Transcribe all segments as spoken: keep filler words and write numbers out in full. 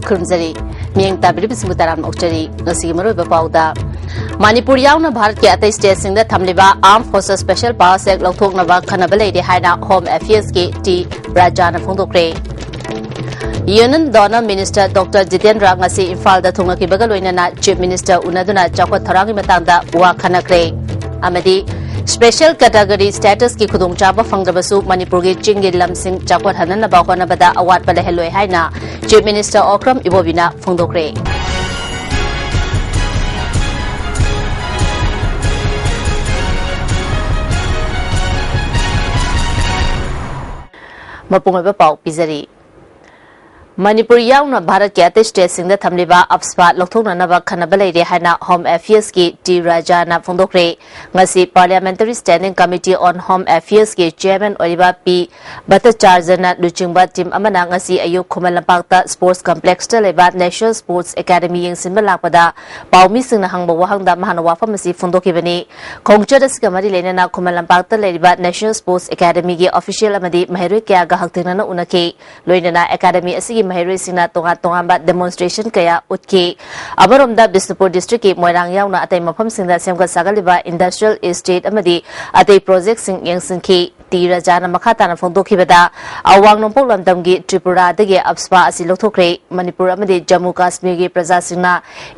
ꯈꯨꯔꯨꯝꯖꯔꯤ꯫ ꯃꯤꯠꯌꯦꯡ ꯇꯥꯕꯤꯔꯤꯕꯁꯤꯡꯕꯨ ꯇꯔꯥꯝꯅ ꯑꯣꯛꯆꯔꯤ꯫ ꯉꯁꯤꯒꯤ ꯃꯔꯨꯑꯣꯏꯕ ꯄꯥꯎꯗ, ꯃꯅꯤꯄꯨꯔ ꯌꯥꯎꯅ ꯚꯥꯔꯠꯀꯤ ꯑꯇꯩ ꯁ꯭ꯇꯦꯠꯁꯤꯡꯗ ꯊꯝꯂꯤꯕ Armed Forces Special Powers Act ꯂꯧꯊꯣꯛꯅꯕ ꯈꯟꯅꯕ ꯂꯩꯔꯦ ꯍꯥꯏꯅ Home Affairsꯀꯤ ꯇꯤ ꯔꯥꯖꯥꯅ ꯐꯣꯡꯗꯣꯛꯈ꯭ꯔꯦ꯫ Union Donor Minister Doctor Jitendra ꯉꯁꯤ ꯏꯝꯐꯥꯜꯗ ꯊꯨꯡꯂꯈꯤꯕꯒ ꯂꯣꯏꯅꯅ Chief Minister ꯎꯅꯗꯨꯅ ꯆꯥꯎꯈꯠ ꯊꯧꯔꯥꯡꯒꯤ ꯃꯇꯥꯡꯗ ꯋꯥ ꯈꯟꯅꯈ꯭ꯔꯦ꯫ ꯑꯃꯗꯤ Special Category Statusꯀꯤ ꯈꯨꯗꯣꯡꯆꯥꯕ ꯐꯪꯗꯕꯁꯨ ꯃꯅꯤꯄꯨꯔꯒꯤ ꯆꯤꯡꯒꯤ ꯂꯝꯁꯤꯡ ꯆꯥꯎꯈꯠꯍꯟꯅꯕ ꯍꯣꯠꯅꯕꯗ ꯑꯋꯥꯠꯄ ꯂꯩꯍꯜꯂꯣꯏ ꯍꯥꯏꯅ Chief Minister ꯑꯣꯀ꯭ꯔꯝ ꯏꯕꯣꯕꯤꯅ ꯐꯣꯡꯗꯣꯛꯈ꯭ꯔꯦ꯫ ꯃꯄꯨꯡ ꯑꯣꯏꯕ ꯄꯥꯎ ꯄꯤꯖꯔꯤ꯫ ꯃꯅꯤꯄꯨꯔ ꯌꯥꯎꯅ ꯚꯥꯔꯠꯀꯤ ꯑꯇꯩ ꯁ꯭ꯇꯦꯠꯁꯤꯡꯗ ꯊꯝꯂꯤꯕ AFSPA ꯂꯧꯊꯣꯛꯅꯅꯕ ꯈꯟꯅꯕ ꯂꯩꯔꯦ ꯍꯥꯏꯅ Home Affairsꯀꯤ ꯇꯤ ꯔꯥꯖꯥꯅ ꯐꯣꯡꯗꯣꯛꯈ꯭ꯔꯦ꯫ ꯉꯁꯤ Parliamentary Standing Committee on Home Affairsꯀꯤ Chairman ꯑꯣꯏꯔꯤꯕ ꯄꯤ ꯚꯠꯇꯆꯥꯔꯖꯅ ꯂꯨꯆꯤꯡꯕ team ꯑꯃꯅ ꯉꯁꯤ ꯑꯌꯨꯛ ꯈꯨꯃꯟ ꯂꯝꯄꯥꯛꯇ Sports Complexꯇ ꯂꯩꯕ National Sports Academy ꯌꯦꯡꯁꯤꯟꯕ ꯂꯥꯛꯄꯗ ꯄꯥꯎꯃꯤꯁꯤꯡꯅ ꯍꯪꯕ ꯋꯥꯍꯪꯗ ꯃꯍꯥꯛꯅ ꯋꯥꯐꯝ ꯑꯁꯤ ꯐꯣꯡꯗꯣꯛꯈꯤꯕꯅꯤ꯫ ꯈꯣꯡꯆꯠ ꯑꯁꯤꯒ ꯃꯔꯤ ꯂꯩꯅꯅ ꯈꯨꯃꯟ ꯂꯝꯄꯥꯛꯇ ꯂꯩꯔꯤꯕ National Sports Academyꯒꯤ official ꯑꯃꯗꯤ ꯃꯍꯩꯔꯣꯏ ꯀꯌꯥꯒ ꯍꯛꯊꯦꯡꯅꯅ ꯎꯅꯈꯤ꯫ ꯂꯣꯏꯅꯅ Academy ꯑꯁꯤꯒꯤ ꯃꯍꯩꯔꯣꯏꯁꯤꯡꯅ ꯇꯣꯉꯥꯟ ꯇꯣꯉꯥꯟꯕ demonstration ꯀꯌꯥ ꯎꯠꯈꯤ꯫ ꯑꯃꯔꯣꯝꯗ ꯕꯤꯁꯅꯨꯄꯨꯔ districtꯀꯤ ꯃꯣꯏꯔꯥꯡ ꯌꯥꯎꯅ ꯑꯇꯩ ꯃꯐꯝꯁꯤꯡꯗ ꯁꯦꯝꯒꯠ ꯁꯥꯒꯠꯂꯤꯕ industrial estate ꯑꯃꯗꯤ ꯑꯇꯩ projectꯁꯤꯡ ꯌꯦꯡꯁꯤꯟꯈꯤ꯫ ꯇꯤ ꯔꯥꯖꯥꯅ ꯃꯈꯥ ꯇꯥꯅ ꯐꯣꯡꯗꯣꯛꯈꯤꯕꯗ, ꯑꯋꯥꯡ ꯅꯣꯡꯄꯣꯛ ꯂꯝꯗꯝꯒꯤ ꯇ꯭ꯔꯤꯄꯨꯔꯥꯗꯒꯤ AFSPA ꯑꯁꯤ ꯂꯧꯊꯣꯛꯈ꯭ꯔꯦ꯫ ꯃꯅꯤꯄꯨꯔ ꯑꯃꯗꯤ ꯖꯝꯃꯨ ꯀꯥꯁꯃꯤꯔꯒꯤ ꯄ꯭ꯔꯖꯥꯁꯤꯡꯅ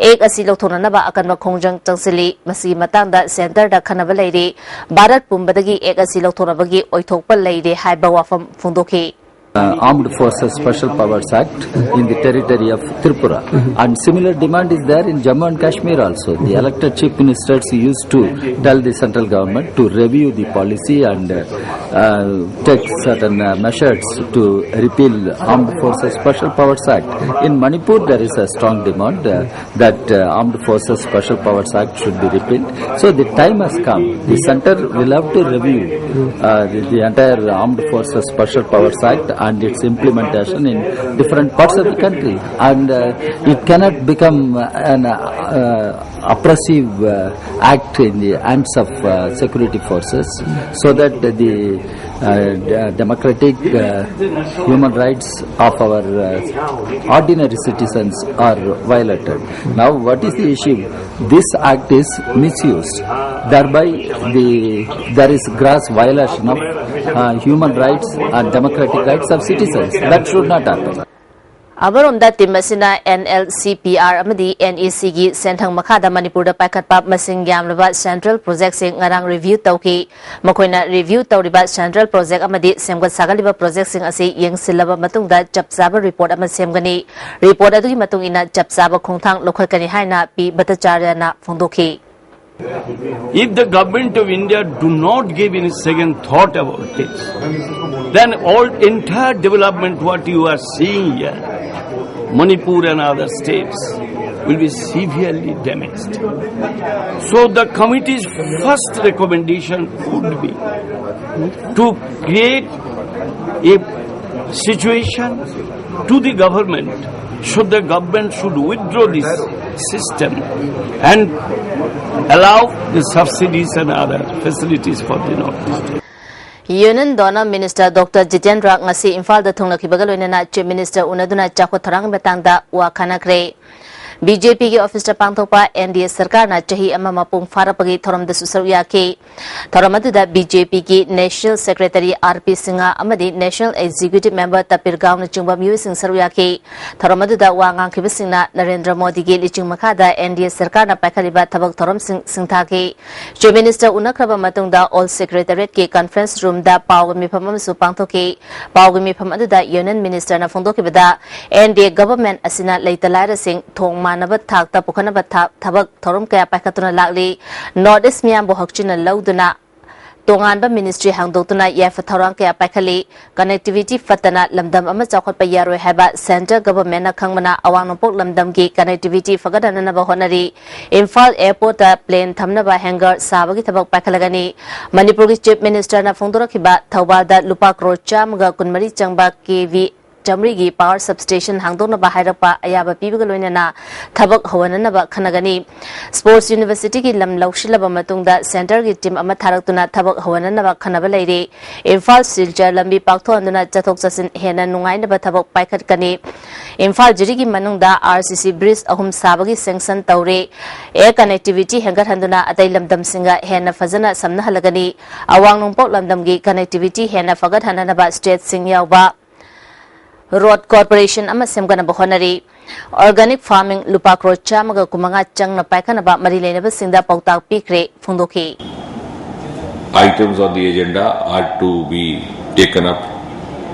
Act ꯑꯁꯤ ꯂꯧꯊꯣꯛꯅꯅꯕ ꯑꯀꯟꯕ ꯈꯣꯡꯖꯪ ꯆꯪꯁꯤꯜꯂꯤ꯫ ꯃꯁꯤꯒꯤ ꯃꯇꯥꯡꯗ centreꯗ ꯈꯟꯅꯕ ꯂꯩꯔꯤ꯫ ꯚꯥꯔꯠ ꯄꯨꯝꯕꯗꯒꯤ Act ꯑꯁꯤ ꯂꯧꯊꯣꯛꯅꯕꯒꯤ ꯑꯣꯏꯊꯣꯛꯄ ꯂꯩꯔꯦ ꯍꯥꯏꯕ ꯋꯥꯐꯝ ꯐꯣꯡꯗꯣꯛꯈꯤ꯫ Uh, Armed Forces Special Powers Act in the territory of Tripura. And similar demand is there in Jammu and Kashmir also. The elected chief ministers used to tell the central government to review the policy and uh, uh, take certain uh, measures to repeal Armed Forces Special Powers Act. In Manipur, there is a strong demand uh, that uh, Armed Forces Special Powers Act should be repealed. So the time has come. The center will have to review uh, the, the entire Armed Forces Special Powers Act and its implementation in different parts of the country. And uh, it cannot become an uh, oppressive uh, act in the hands of uh, security forces, so that the uh, d- democratic uh, human rights of our uh, ordinary citizens are violated. Now, what is the issue? This act is misused. Thereby, the there is gross violation of uh, human rights and democratic rights of citizens. That should not happen. ꯑꯃꯔꯣꯝꯗ team ꯑꯁꯤꯅ NLCPR ꯑꯃꯗꯤ NECꯒꯤ ꯁꯦꯟꯊꯪ ꯃꯈꯥꯗ ꯃꯅꯤꯄꯨꯔꯗ ꯄꯥꯏꯈꯠꯄ ꯃꯁꯤꯡ ꯌꯥꯝꯂꯕ central ꯄ꯭ꯔꯣꯖꯦꯛꯁꯤꯡ ꯉꯔꯥꯡ review ꯇꯧꯈꯤ꯫ ꯃꯈꯣꯏꯅ ꯔꯤꯚꯤꯌꯨ ꯇꯧꯔꯤꯕ ꯁꯦꯟꯇ꯭ꯔꯦꯜ ꯄ꯭ꯔꯣꯖꯦꯛ ꯑꯃꯗꯤ ꯁꯦꯝꯒꯠ ꯁꯥꯒꯠꯂꯤꯕ ꯄ꯭ꯔꯣꯖꯦꯛꯁꯤꯡ ꯑꯁꯤ ꯌꯦꯡꯁꯤꯜꯂꯕ ꯃꯇꯨꯡꯗ ꯆꯞ ꯆꯥꯕ ꯔꯤꯄꯣꯔꯠ ꯑꯃ ꯁꯦꯝꯒꯅꯤ꯫ ꯔꯤꯄꯣꯔꯠ ꯑꯗꯨꯒꯤ ꯃꯇꯨꯡ ꯏꯟꯅ ꯆꯞ ꯆꯥꯕ ꯈꯣꯡꯊꯥꯡ ꯂꯧꯈꯠꯀꯅꯤ ꯍꯥꯏꯅ P Bhattacharyaꯅ ꯐꯣꯡꯗꯣꯛꯈꯤ꯫ If the government of India do not give any second thought about this, then all entire development what you are seeing here, Manipur and other states, will be severely damaged. So the committee's first recommendation would be to create a situation to the government, should the government should withdraw this system and allow the subsidies and other facilities for the Northeast. Union Donor Minister Doctor Jitendra ꯉꯁꯤ ꯏꯝꯐꯥꯜꯗ ꯊꯨꯡꯂꯈꯤꯕꯒ ꯂꯣꯏꯅꯅ Chief Minister ꯎꯅꯗꯨꯅ ꯆꯥꯎꯈꯠ ꯊꯧꯔꯥꯡꯒꯤ ꯃꯇꯥꯡꯗ ꯋꯥ ꯈꯟꯅꯈ꯭ꯔꯦ꯫ BJPꯒꯤ ꯑꯣꯐꯤꯁꯇ ꯄꯥꯡꯊꯣꯛꯄ NDA ꯁꯔꯀꯥꯔꯅ ꯆꯍꯤ ꯑꯃ ꯃꯄꯨꯡ ꯐꯥꯔꯛꯄꯒꯤ ꯊꯧꯔꯝꯗꯁꯨ ꯁꯔꯨꯛ ꯌꯥꯈꯤ꯫ ꯊꯧꯔꯝ ꯑꯗꯨꯗ BJPꯒꯤ National Secretary R P Singha ꯑꯃꯗꯤ National Executive Member Tapir Gaoꯅꯆꯤꯡꯕ ꯃꯤꯑꯣꯏꯁꯤꯡ ꯁꯔꯨꯛ ꯌꯥꯈꯤ꯫ ꯊꯧꯔꯝ ꯑꯗꯨꯗ ꯋꯥ ꯉꯥꯡꯈꯤꯕꯁꯤꯡꯅ ꯅꯔꯦꯟꯗ꯭ꯔ ꯃꯣꯗꯤꯒꯤ ꯂꯨꯆꯤꯡ ꯃꯈꯥꯗ NDA ꯁꯔꯀꯥꯔꯅ ꯄꯥꯏꯈꯠꯂꯤꯕ ꯊꯕꯛ ꯊꯧꯔꯝꯁꯤꯡ ꯁꯤꯡꯊꯥꯈꯤ꯫ Chief Minister ꯎꯅꯈ꯭ꯔꯕ ꯃꯇꯨꯡꯗ All Secretariatꯀꯤ conference roomꯗ ꯄꯥꯎꯒꯤ ꯃꯤꯐꯝ ꯑꯃꯁꯨ ꯄꯥꯡꯊꯣꯛꯈꯤ꯫ ꯄꯥꯎꯒꯤ ꯃꯤꯐꯝ ꯑꯗꯨꯗ Union Ministerꯅ ꯐꯣꯡꯗꯣꯛꯈꯤꯕꯗ, NDA government ꯑꯁꯤꯅ ꯂꯩꯇ ꯂꯥꯏꯔꯁꯤꯡ ꯊꯣꯡ ꯃꯥꯟꯅꯕ ꯊꯥꯛꯇ ꯄꯨꯈꯠꯅꯕ ꯊꯥ- ꯊꯕꯛ ꯊꯧꯔꯝ ꯀꯌꯥ ꯄꯥꯏꯈꯠꯇꯨꯅ ꯂꯥꯛꯂꯤ꯫ North East ꯃꯤꯌꯥꯝꯕꯨ ꯍꯛꯆꯤꯟꯅ ꯂꯧꯗꯨꯅ ꯇꯣꯉꯥꯟꯕ ꯃꯤꯅꯤꯁꯇ꯭ꯔꯤ ꯍꯥꯡꯗꯣꯛꯇꯨꯅ ꯌꯥꯏꯐ ꯊꯧꯔꯥꯡ ꯀꯌꯥ ꯄꯥꯏꯈꯠꯂꯤ꯫ ꯀꯅꯦꯛꯇꯤꯚꯤꯇꯤ ꯐꯠꯇꯅ ꯂꯝꯗꯝ ꯑꯃ ꯆꯥꯎꯈꯠꯄ ꯌꯥꯔꯣꯏ ꯍꯥꯏꯕ ꯁꯦꯟꯇꯔ ꯒꯚꯔꯟꯃꯦꯟꯠꯅ ꯈꯪꯕꯅ ꯑꯋꯥꯡ ꯅꯣꯡꯄꯣꯛ ꯂꯝꯗꯝꯒꯤ ꯀꯅꯦꯛꯇꯤꯚꯤꯇꯤ ꯐꯒꯠꯍꯟꯅꯅꯕ ꯍꯣꯠꯅꯔꯤ꯫ ꯏꯝꯐꯥꯜ ꯑꯦꯌꯔꯄꯣꯔꯠꯇ ꯄ꯭ꯂꯦꯟ ꯊꯝꯅꯕ ꯍꯦꯡꯒꯔ ꯁꯥꯕꯒꯤ ꯊꯕꯛ ꯄꯥꯏꯈꯠꯂꯒꯅꯤ꯫ ꯃꯅꯤꯄꯨꯔꯒꯤ ꯆꯤꯐ ꯃꯤꯅꯤꯁꯇꯔꯅ ꯐꯣꯡꯗꯣꯔꯛꯈꯤꯕ ꯊꯧꯕꯥꯜꯗ ꯂꯨꯄꯥ ꯀ꯭ꯔꯣꯔ ꯆꯥꯝꯃꯒ ꯀꯨꯟꯃꯔꯤ ꯆꯪꯕ ꯀꯦ ꯚꯤ ꯆꯥꯃꯔꯤꯒꯤ ꯄꯥꯋꯔ ꯁꯕꯁ꯭ꯇꯦꯁꯟ ꯍꯥꯡꯗꯣꯛꯅꯕ ꯍꯥꯏꯔꯛꯄ ꯑꯌꯥꯕ ꯄꯤꯕꯒ ꯂꯣꯏꯅꯅ ꯊꯕꯛ ꯍꯧꯍꯟꯅꯅꯕ ꯈꯟꯅꯒꯅꯤ꯫ ꯁ꯭ꯄꯣꯔꯠꯁ ꯌꯨꯅꯤꯚꯔꯁꯤꯇꯤꯒꯤ ꯂꯝ ꯂꯧꯁꯤꯜꯂꯕ ꯃꯇꯨꯡꯗ ꯁꯦꯟꯇꯔꯒꯤ ꯇꯤꯝ ꯑꯃ ꯊꯥꯔꯛꯇꯨꯅ ꯊꯕꯛ ꯍꯧꯍꯟꯅꯅꯕ ꯈꯟꯅꯕ ꯂꯩꯔꯤ꯫ ꯏꯝꯐꯥꯜ ꯁꯤꯜꯆꯔ ꯂꯝꯕꯤ ꯄꯥꯛꯊꯣꯛꯍꯟꯗꯨꯅ ꯆꯠꯊꯣꯛ ꯆꯠꯁꯤꯟ ꯍꯦꯟꯅ ꯅꯨꯡꯉꯥꯏꯅꯕ ꯊꯕꯛ ꯄꯥꯏꯈꯠꯀꯅꯤ꯫ ꯏꯝꯐꯥꯜ ꯖꯤꯔꯤꯒꯤ ꯃꯅꯨꯡꯗ ꯑꯥꯔ ꯁꯤ ꯁꯤ ꯕ꯭ꯔꯤꯖ ꯑꯍꯨꯝ ꯁꯥꯕꯒꯤ ꯁꯦꯡꯁꯟ ꯇꯧꯔꯦ꯫ ꯑꯦꯌꯔ ꯀꯅꯦꯛꯇꯤꯚꯤꯇꯤ ꯍꯦꯟꯒꯠꯍꯟꯗꯨꯅ ꯑꯇꯩ ꯂꯝꯗꯝꯁꯤꯡꯒ ꯍꯦꯟꯅ ꯐꯖꯅ ꯁꯝꯅꯍꯜꯂꯒꯅꯤ꯫ ꯑꯋꯥꯡ ꯅꯣꯡꯄꯣꯛ ꯂꯝꯗꯝꯒꯤ ꯀꯅꯦꯛꯇꯤꯚꯤꯇꯤ ꯍꯦꯟꯅ ꯐꯒꯠꯍꯟꯅꯅꯕ ꯁ꯭ꯇꯦꯠꯁꯤꯡ ꯌꯥꯎꯕ ꯔꯣꯗ ꯀꯣꯔꯄꯣꯔꯦꯁꯟ ꯑꯃ ꯁꯦꯝꯒꯠꯅꯕ ꯍꯣꯠꯅꯔꯤ꯫ ꯑꯣꯔꯒꯥꯅꯤꯛ ꯐꯥꯔꯃꯤꯡ ꯂꯨꯄꯥ ꯀ꯭ꯔꯣꯔ ꯆꯥꯝꯃꯒ ꯀꯨꯟꯃꯉꯥ ꯆꯪꯅ ꯄꯥꯏꯈꯠꯅꯕ ꯃꯔꯤ ꯂꯩꯅꯕꯁꯤꯡꯗ ꯄꯥꯎꯇꯥꯛ ꯄꯤꯈ꯭ꯔꯦ, ꯐꯣꯡꯗꯣꯛꯈꯤ꯫ Items on the agenda are to be taken up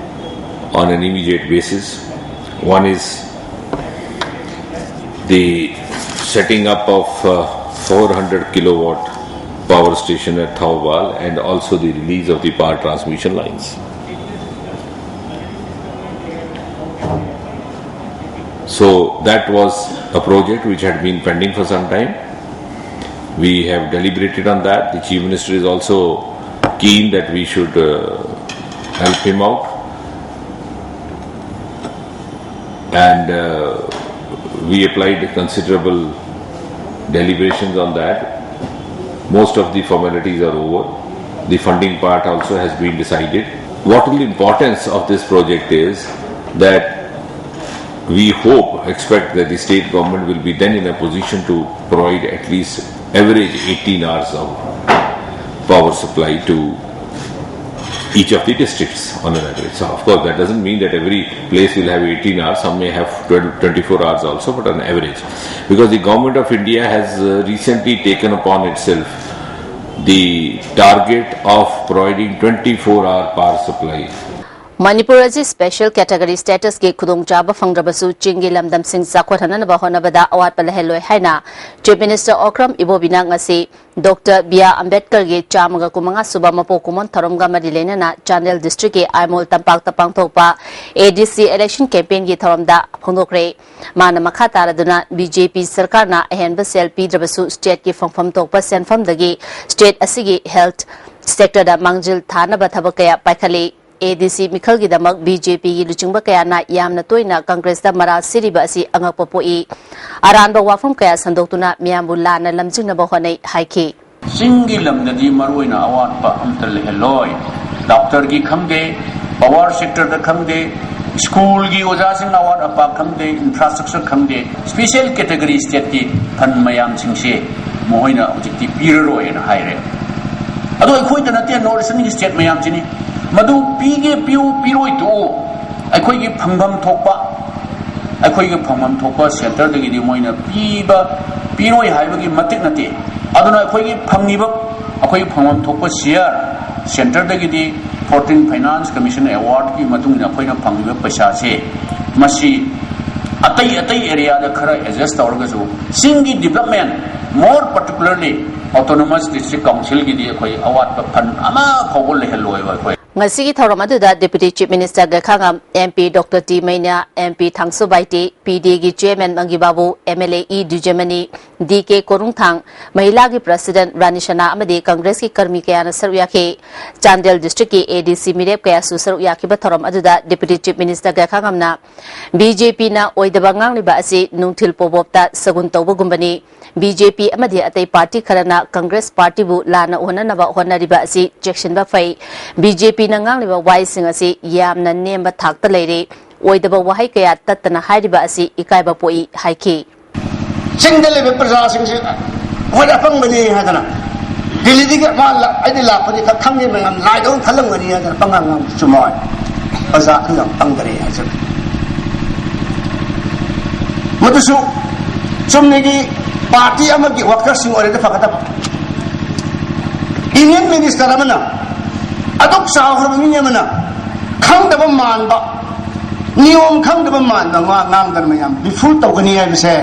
on an immediate basis. One is the setting up of uh, four hundred kilowatt power station at Thaobal and also the release of the power transmission lines. So that was a project which had been pending for some time. We have deliberated on that. The Chief Minister is also keen that we should uh, help him out. And uh, we applied considerable deliberations on that. Most of the formalities are over. The funding part also has been decided. What the importance of this project is that we hope, expect that the state government will be then in a position to provide at least average eighteen hours of power supply to each of the districts on an average. So, of course, that doesn't mean that every place will have eighteen hours, some may have twelve, twenty-four hours also, but on average. Because the Government of India has uh, recently taken upon itself the target of providing twenty-four hour power supply. Manipur ꯑꯁꯤ special category statusꯀꯤ ꯈꯨꯗꯣꯡꯆꯥꯕ ꯐꯪꯗ꯭ꯔꯕꯁꯨ ꯆꯤꯡꯒꯤ ꯂꯝꯗꯝꯁꯤꯡ ꯆꯥꯎꯈꯠꯍꯟꯅꯕ ꯍꯣꯠꯅꯕꯗ ꯑꯋꯥꯠꯄ ꯂꯩꯍꯜꯂꯣꯏ ꯍꯥꯏꯅ Chief Minister Okram Ibobiꯅ ꯉꯁꯤ Doctor B R Ambedkarꯒꯤ ꯆꯥꯝꯃꯒ ꯀꯨꯟꯃꯉꯥ ꯁꯨꯕ ꯃꯄꯣꯛ ꯀꯨꯝꯑꯣꯟ ꯊꯧꯔꯝꯒ ꯃꯔꯤ ꯂꯩꯅꯅ ꯆꯥꯟꯗꯦꯜ districtꯀꯤ ꯑꯥꯏꯃꯣꯜ ꯇꯝꯄꯥꯛꯇ ꯄꯥꯡꯊꯣꯛꯄ A D C election campaignꯒꯤ ꯊꯧꯔꯝꯗ ꯐꯣꯡꯗꯣꯛꯈ꯭ꯔꯦ꯫ ꯃꯥꯅ ꯃꯈꯥ ꯇꯥꯔꯗꯨꯅ B J P ꯁꯔꯀꯥꯔꯅ ꯑꯍꯦꯟꯕ ꯁꯦꯜ ꯄꯤꯗ꯭ꯔꯕꯁꯨ stateꯀꯤ ꯐꯪꯐꯝ ꯊꯣꯛꯄ ꯁꯦꯟꯐꯝꯗꯒꯤ state ꯑꯁꯤꯒꯤ health sectorꯗ ꯃꯥꯡꯖꯤꯜ ꯊꯥꯅꯕ ꯊꯕꯛ ꯀꯌꯥ ꯄꯥꯏꯈꯠꯂꯤ꯫ A D C ꯃꯤꯈꯜꯒꯤꯗꯃꯛ B J Pꯒꯤ ꯂꯨꯆꯤꯡꯕ ꯀꯌꯥꯅ ꯌꯥꯝꯅ ꯇꯣꯏꯅ Congressꯇ ꯃꯔꯥꯜ ꯁꯤꯔꯤꯕ ꯑꯁꯤ ꯑꯉꯛꯄ ꯄꯣꯛꯏ꯫ ꯑꯔꯥꯟꯕ ꯋꯥꯐꯝ ꯀꯌꯥ ꯁꯟꯗꯣꯛꯇꯨꯅ ꯃꯤꯌꯥꯝꯕꯨ ꯂꯥꯟꯅ ꯂꯝꯖꯤꯡꯅꯕ ꯍꯣꯠꯅꯩ ꯍꯥꯏꯈꯤ꯫ ꯆꯤꯡꯒꯤ ꯂꯝꯗꯗꯤ ꯃꯔꯨꯑꯣꯏꯅ ꯑꯋꯥꯠꯄ ꯑꯝꯇ ꯂꯩꯍꯜꯂꯣꯏ꯫ Doctorꯒꯤ ꯈꯪꯗꯦ, power sectorꯗ ꯈꯪꯗꯦ, schoolꯒꯤ ꯑꯣꯖꯥꯁꯤꯡ ꯑꯋꯥꯠ ꯑꯄꯥ ꯈꯪꯗꯦ, infrastructure ꯈꯪꯗꯦ, special category stateꯀꯤ fund ꯃꯌꯥꯝꯁꯤꯡꯁꯦ ꯃꯈꯣꯏꯅ ꯍꯧꯖꯤꯛꯇꯤ ꯄꯤꯔꯔꯣꯏꯅ ꯍꯥꯏꯔꯦ꯫ ꯑꯗꯣ ꯑꯩꯈꯣꯏꯗ ꯅꯠꯇꯦ, North Easternꯒꯤ state ꯃꯌꯥꯝꯁꯤꯅꯤ꯫ ꯃꯗꯨ ꯄꯤꯒꯦ ꯄꯤꯌꯨ, ꯄꯤꯔꯣꯏ ꯇꯣꯛꯎ, ꯑꯩꯈꯣꯏꯒꯤ ꯐꯪꯐꯝ ꯊꯣꯛꯄ, ꯑꯩꯈꯣꯏꯒꯤ ꯐꯪꯐꯝ ꯊꯣꯛꯄ centreꯗꯒꯤꯗꯤ ꯃꯣꯏꯅ ꯄꯤꯕ, ꯄꯤꯔꯣꯏ ꯍꯥꯏꯕꯒꯤ ꯃꯇꯤꯛ ꯅꯠꯇꯦ꯫ ꯑꯗꯨꯅ ꯑꯩꯈꯣꯏꯒꯤ ꯐꯪꯉꯤꯕ, ꯑꯩꯈꯣꯏꯒꯤ ꯐꯪꯐꯝ ꯊꯣꯛꯄ share centreꯗꯒꯤꯗꯤ fourteen Finance Commission Awardꯀꯤ ꯃꯇꯨꯡ ꯏꯟꯅ ꯑꯩꯈꯣꯏꯅ ꯐꯪꯉꯤꯕ ꯄꯩꯁꯥꯁꯦ, ꯃꯁꯤ ꯑꯇꯩ ꯑꯇꯩ areaꯗ ꯈꯔ adjust ꯇꯧꯔꯒꯁꯨ ꯆꯤꯡꯒꯤ development, more particularly Autonomous District Councilꯒꯤꯗꯤ ꯑꯩꯈꯣꯏ ꯑꯋꯥꯠꯄ fund ꯑꯃ ꯐꯥꯎꯕ ꯂꯩꯍꯜꯂꯣꯏꯕ ꯑꯩꯈꯣꯏ꯫ ꯉꯁꯤꯒꯤ ꯊꯧꯔꯝ ꯑꯗꯨꯗ Deputy Chief Minister ꯒꯩꯈꯥꯉꯝ, M P Doctor T ꯃꯩꯅ꯭ꯌꯥ, M P ꯊꯥꯡꯁꯨ ꯕꯥꯏꯇꯤ, P D Aꯒꯤ Chairman ꯃꯪꯒꯤ Babu, M L A E ꯗꯨꯖꯃꯅꯤ, D K ꯀꯣꯔꯨꯡꯊꯥꯡ, ꯃꯍꯤꯂꯥꯒꯤ President ꯔꯥꯅꯤ ꯁꯅꯥ ꯑꯃꯗꯤ Congressꯀꯤ ꯀꯔꯃꯤ ꯀꯌꯥꯅ ꯁꯔꯨꯛ ꯌꯥꯈꯤ꯫ ꯆꯥꯟꯗꯦꯜ districtꯀꯤ A D C ꯃꯤꯔꯦꯞ ꯀꯌꯥꯁꯨ ꯁꯔꯨꯛ ꯌꯥꯈꯤꯕ ꯊꯧꯔꯝ ꯑꯗꯨꯗ Deputy Chief Minister ꯒꯩꯈꯥꯉꯝꯅ B J Pꯅ ꯑꯣꯏꯗꯕ ꯉꯥꯡꯂꯤꯕ ꯑꯁꯤ ꯅꯨꯡꯊꯤꯜ ꯄꯣꯕꯣꯞꯇ ꯁꯒꯨꯟ ꯇꯧꯕꯒꯨꯝꯕꯅꯤ꯫ B J P ꯑꯃꯗꯤ ꯑꯇꯩ party ꯈꯔꯅ Congress partyꯕꯨ ꯂꯥꯟꯅ ꯎꯍꯟꯅꯅꯕ ꯍꯣꯠꯅꯔꯤꯕ ꯑꯁꯤ ꯆꯦꯛꯁꯤꯟꯕ ꯐꯩ꯫ B J Pꯅ ꯉꯥꯡꯂꯤꯕ ꯋꯥꯍꯩꯁꯤꯡ ꯑꯁꯤ ꯌꯥꯝꯅ ꯅꯦꯝꯕ ꯊꯥꯛꯇ ꯂꯩꯔꯦ꯫ ꯑꯣꯏꯗꯕ ꯋꯥꯍꯩ ꯀꯌꯥ ꯇꯠꯇꯅ ꯍꯥꯏꯔꯤꯕ ꯑꯁꯤ ꯏꯀꯥꯏꯕ ꯄꯣꯛꯏ ꯍꯥꯏꯈꯤ꯫ ꯆꯤꯡꯗ ꯂꯩꯕ ꯄ꯭ꯔꯖꯥꯁꯤꯡꯁꯦ ꯑꯩꯈꯣꯏꯗ ꯑꯄꯪꯕꯅꯤ ꯍꯥꯏꯗꯅ ꯗꯤꯜꯂꯤꯗꯒꯤ ꯃꯥ ꯂꯥ-, ꯑꯩꯗꯤ ꯂꯥꯛꯄꯅꯤ ꯈ-, ꯈꯪꯗꯦ ꯃꯌꯥꯝ ꯂꯥꯏꯗꯧꯅ ꯈꯜꯂꯝꯒꯅꯤ ꯍꯥꯏꯗꯅ ꯄꯪꯉꯥꯡ ꯉꯥꯡꯕ ꯆꯨꯝꯃꯣꯏ꯫ ꯄ꯭ꯔꯖꯥ ꯑꯗꯨ ꯌꯥꯝ ꯄꯪꯒꯅꯤ ꯍꯥꯏꯖꯕ꯫ ꯃꯗꯨꯁꯨ ꯆꯨꯝꯅꯒꯤ party ꯑꯃꯒꯤ workerꯁꯤꯡ ꯑꯣꯏꯔꯗꯤ ꯐꯒꯗꯕ꯫ Union Minister ꯑꯃꯅ, ꯑꯗꯨꯛ ꯆꯥꯎꯈ꯭ꯔꯕ ꯃꯤ ꯑꯃꯅ ꯈꯪꯗꯕ ꯃꯥꯟꯕ, ꯅꯤꯌꯣꯝ ꯈꯪꯗꯕ ꯃꯥꯟꯕ ꯉꯥ ꯉꯥꯡꯗꯅ ꯃꯌꯥꯝ ꯕꯤꯐꯨꯜ ꯇꯧꯒꯅꯤ ꯍꯥꯏꯕꯁꯦ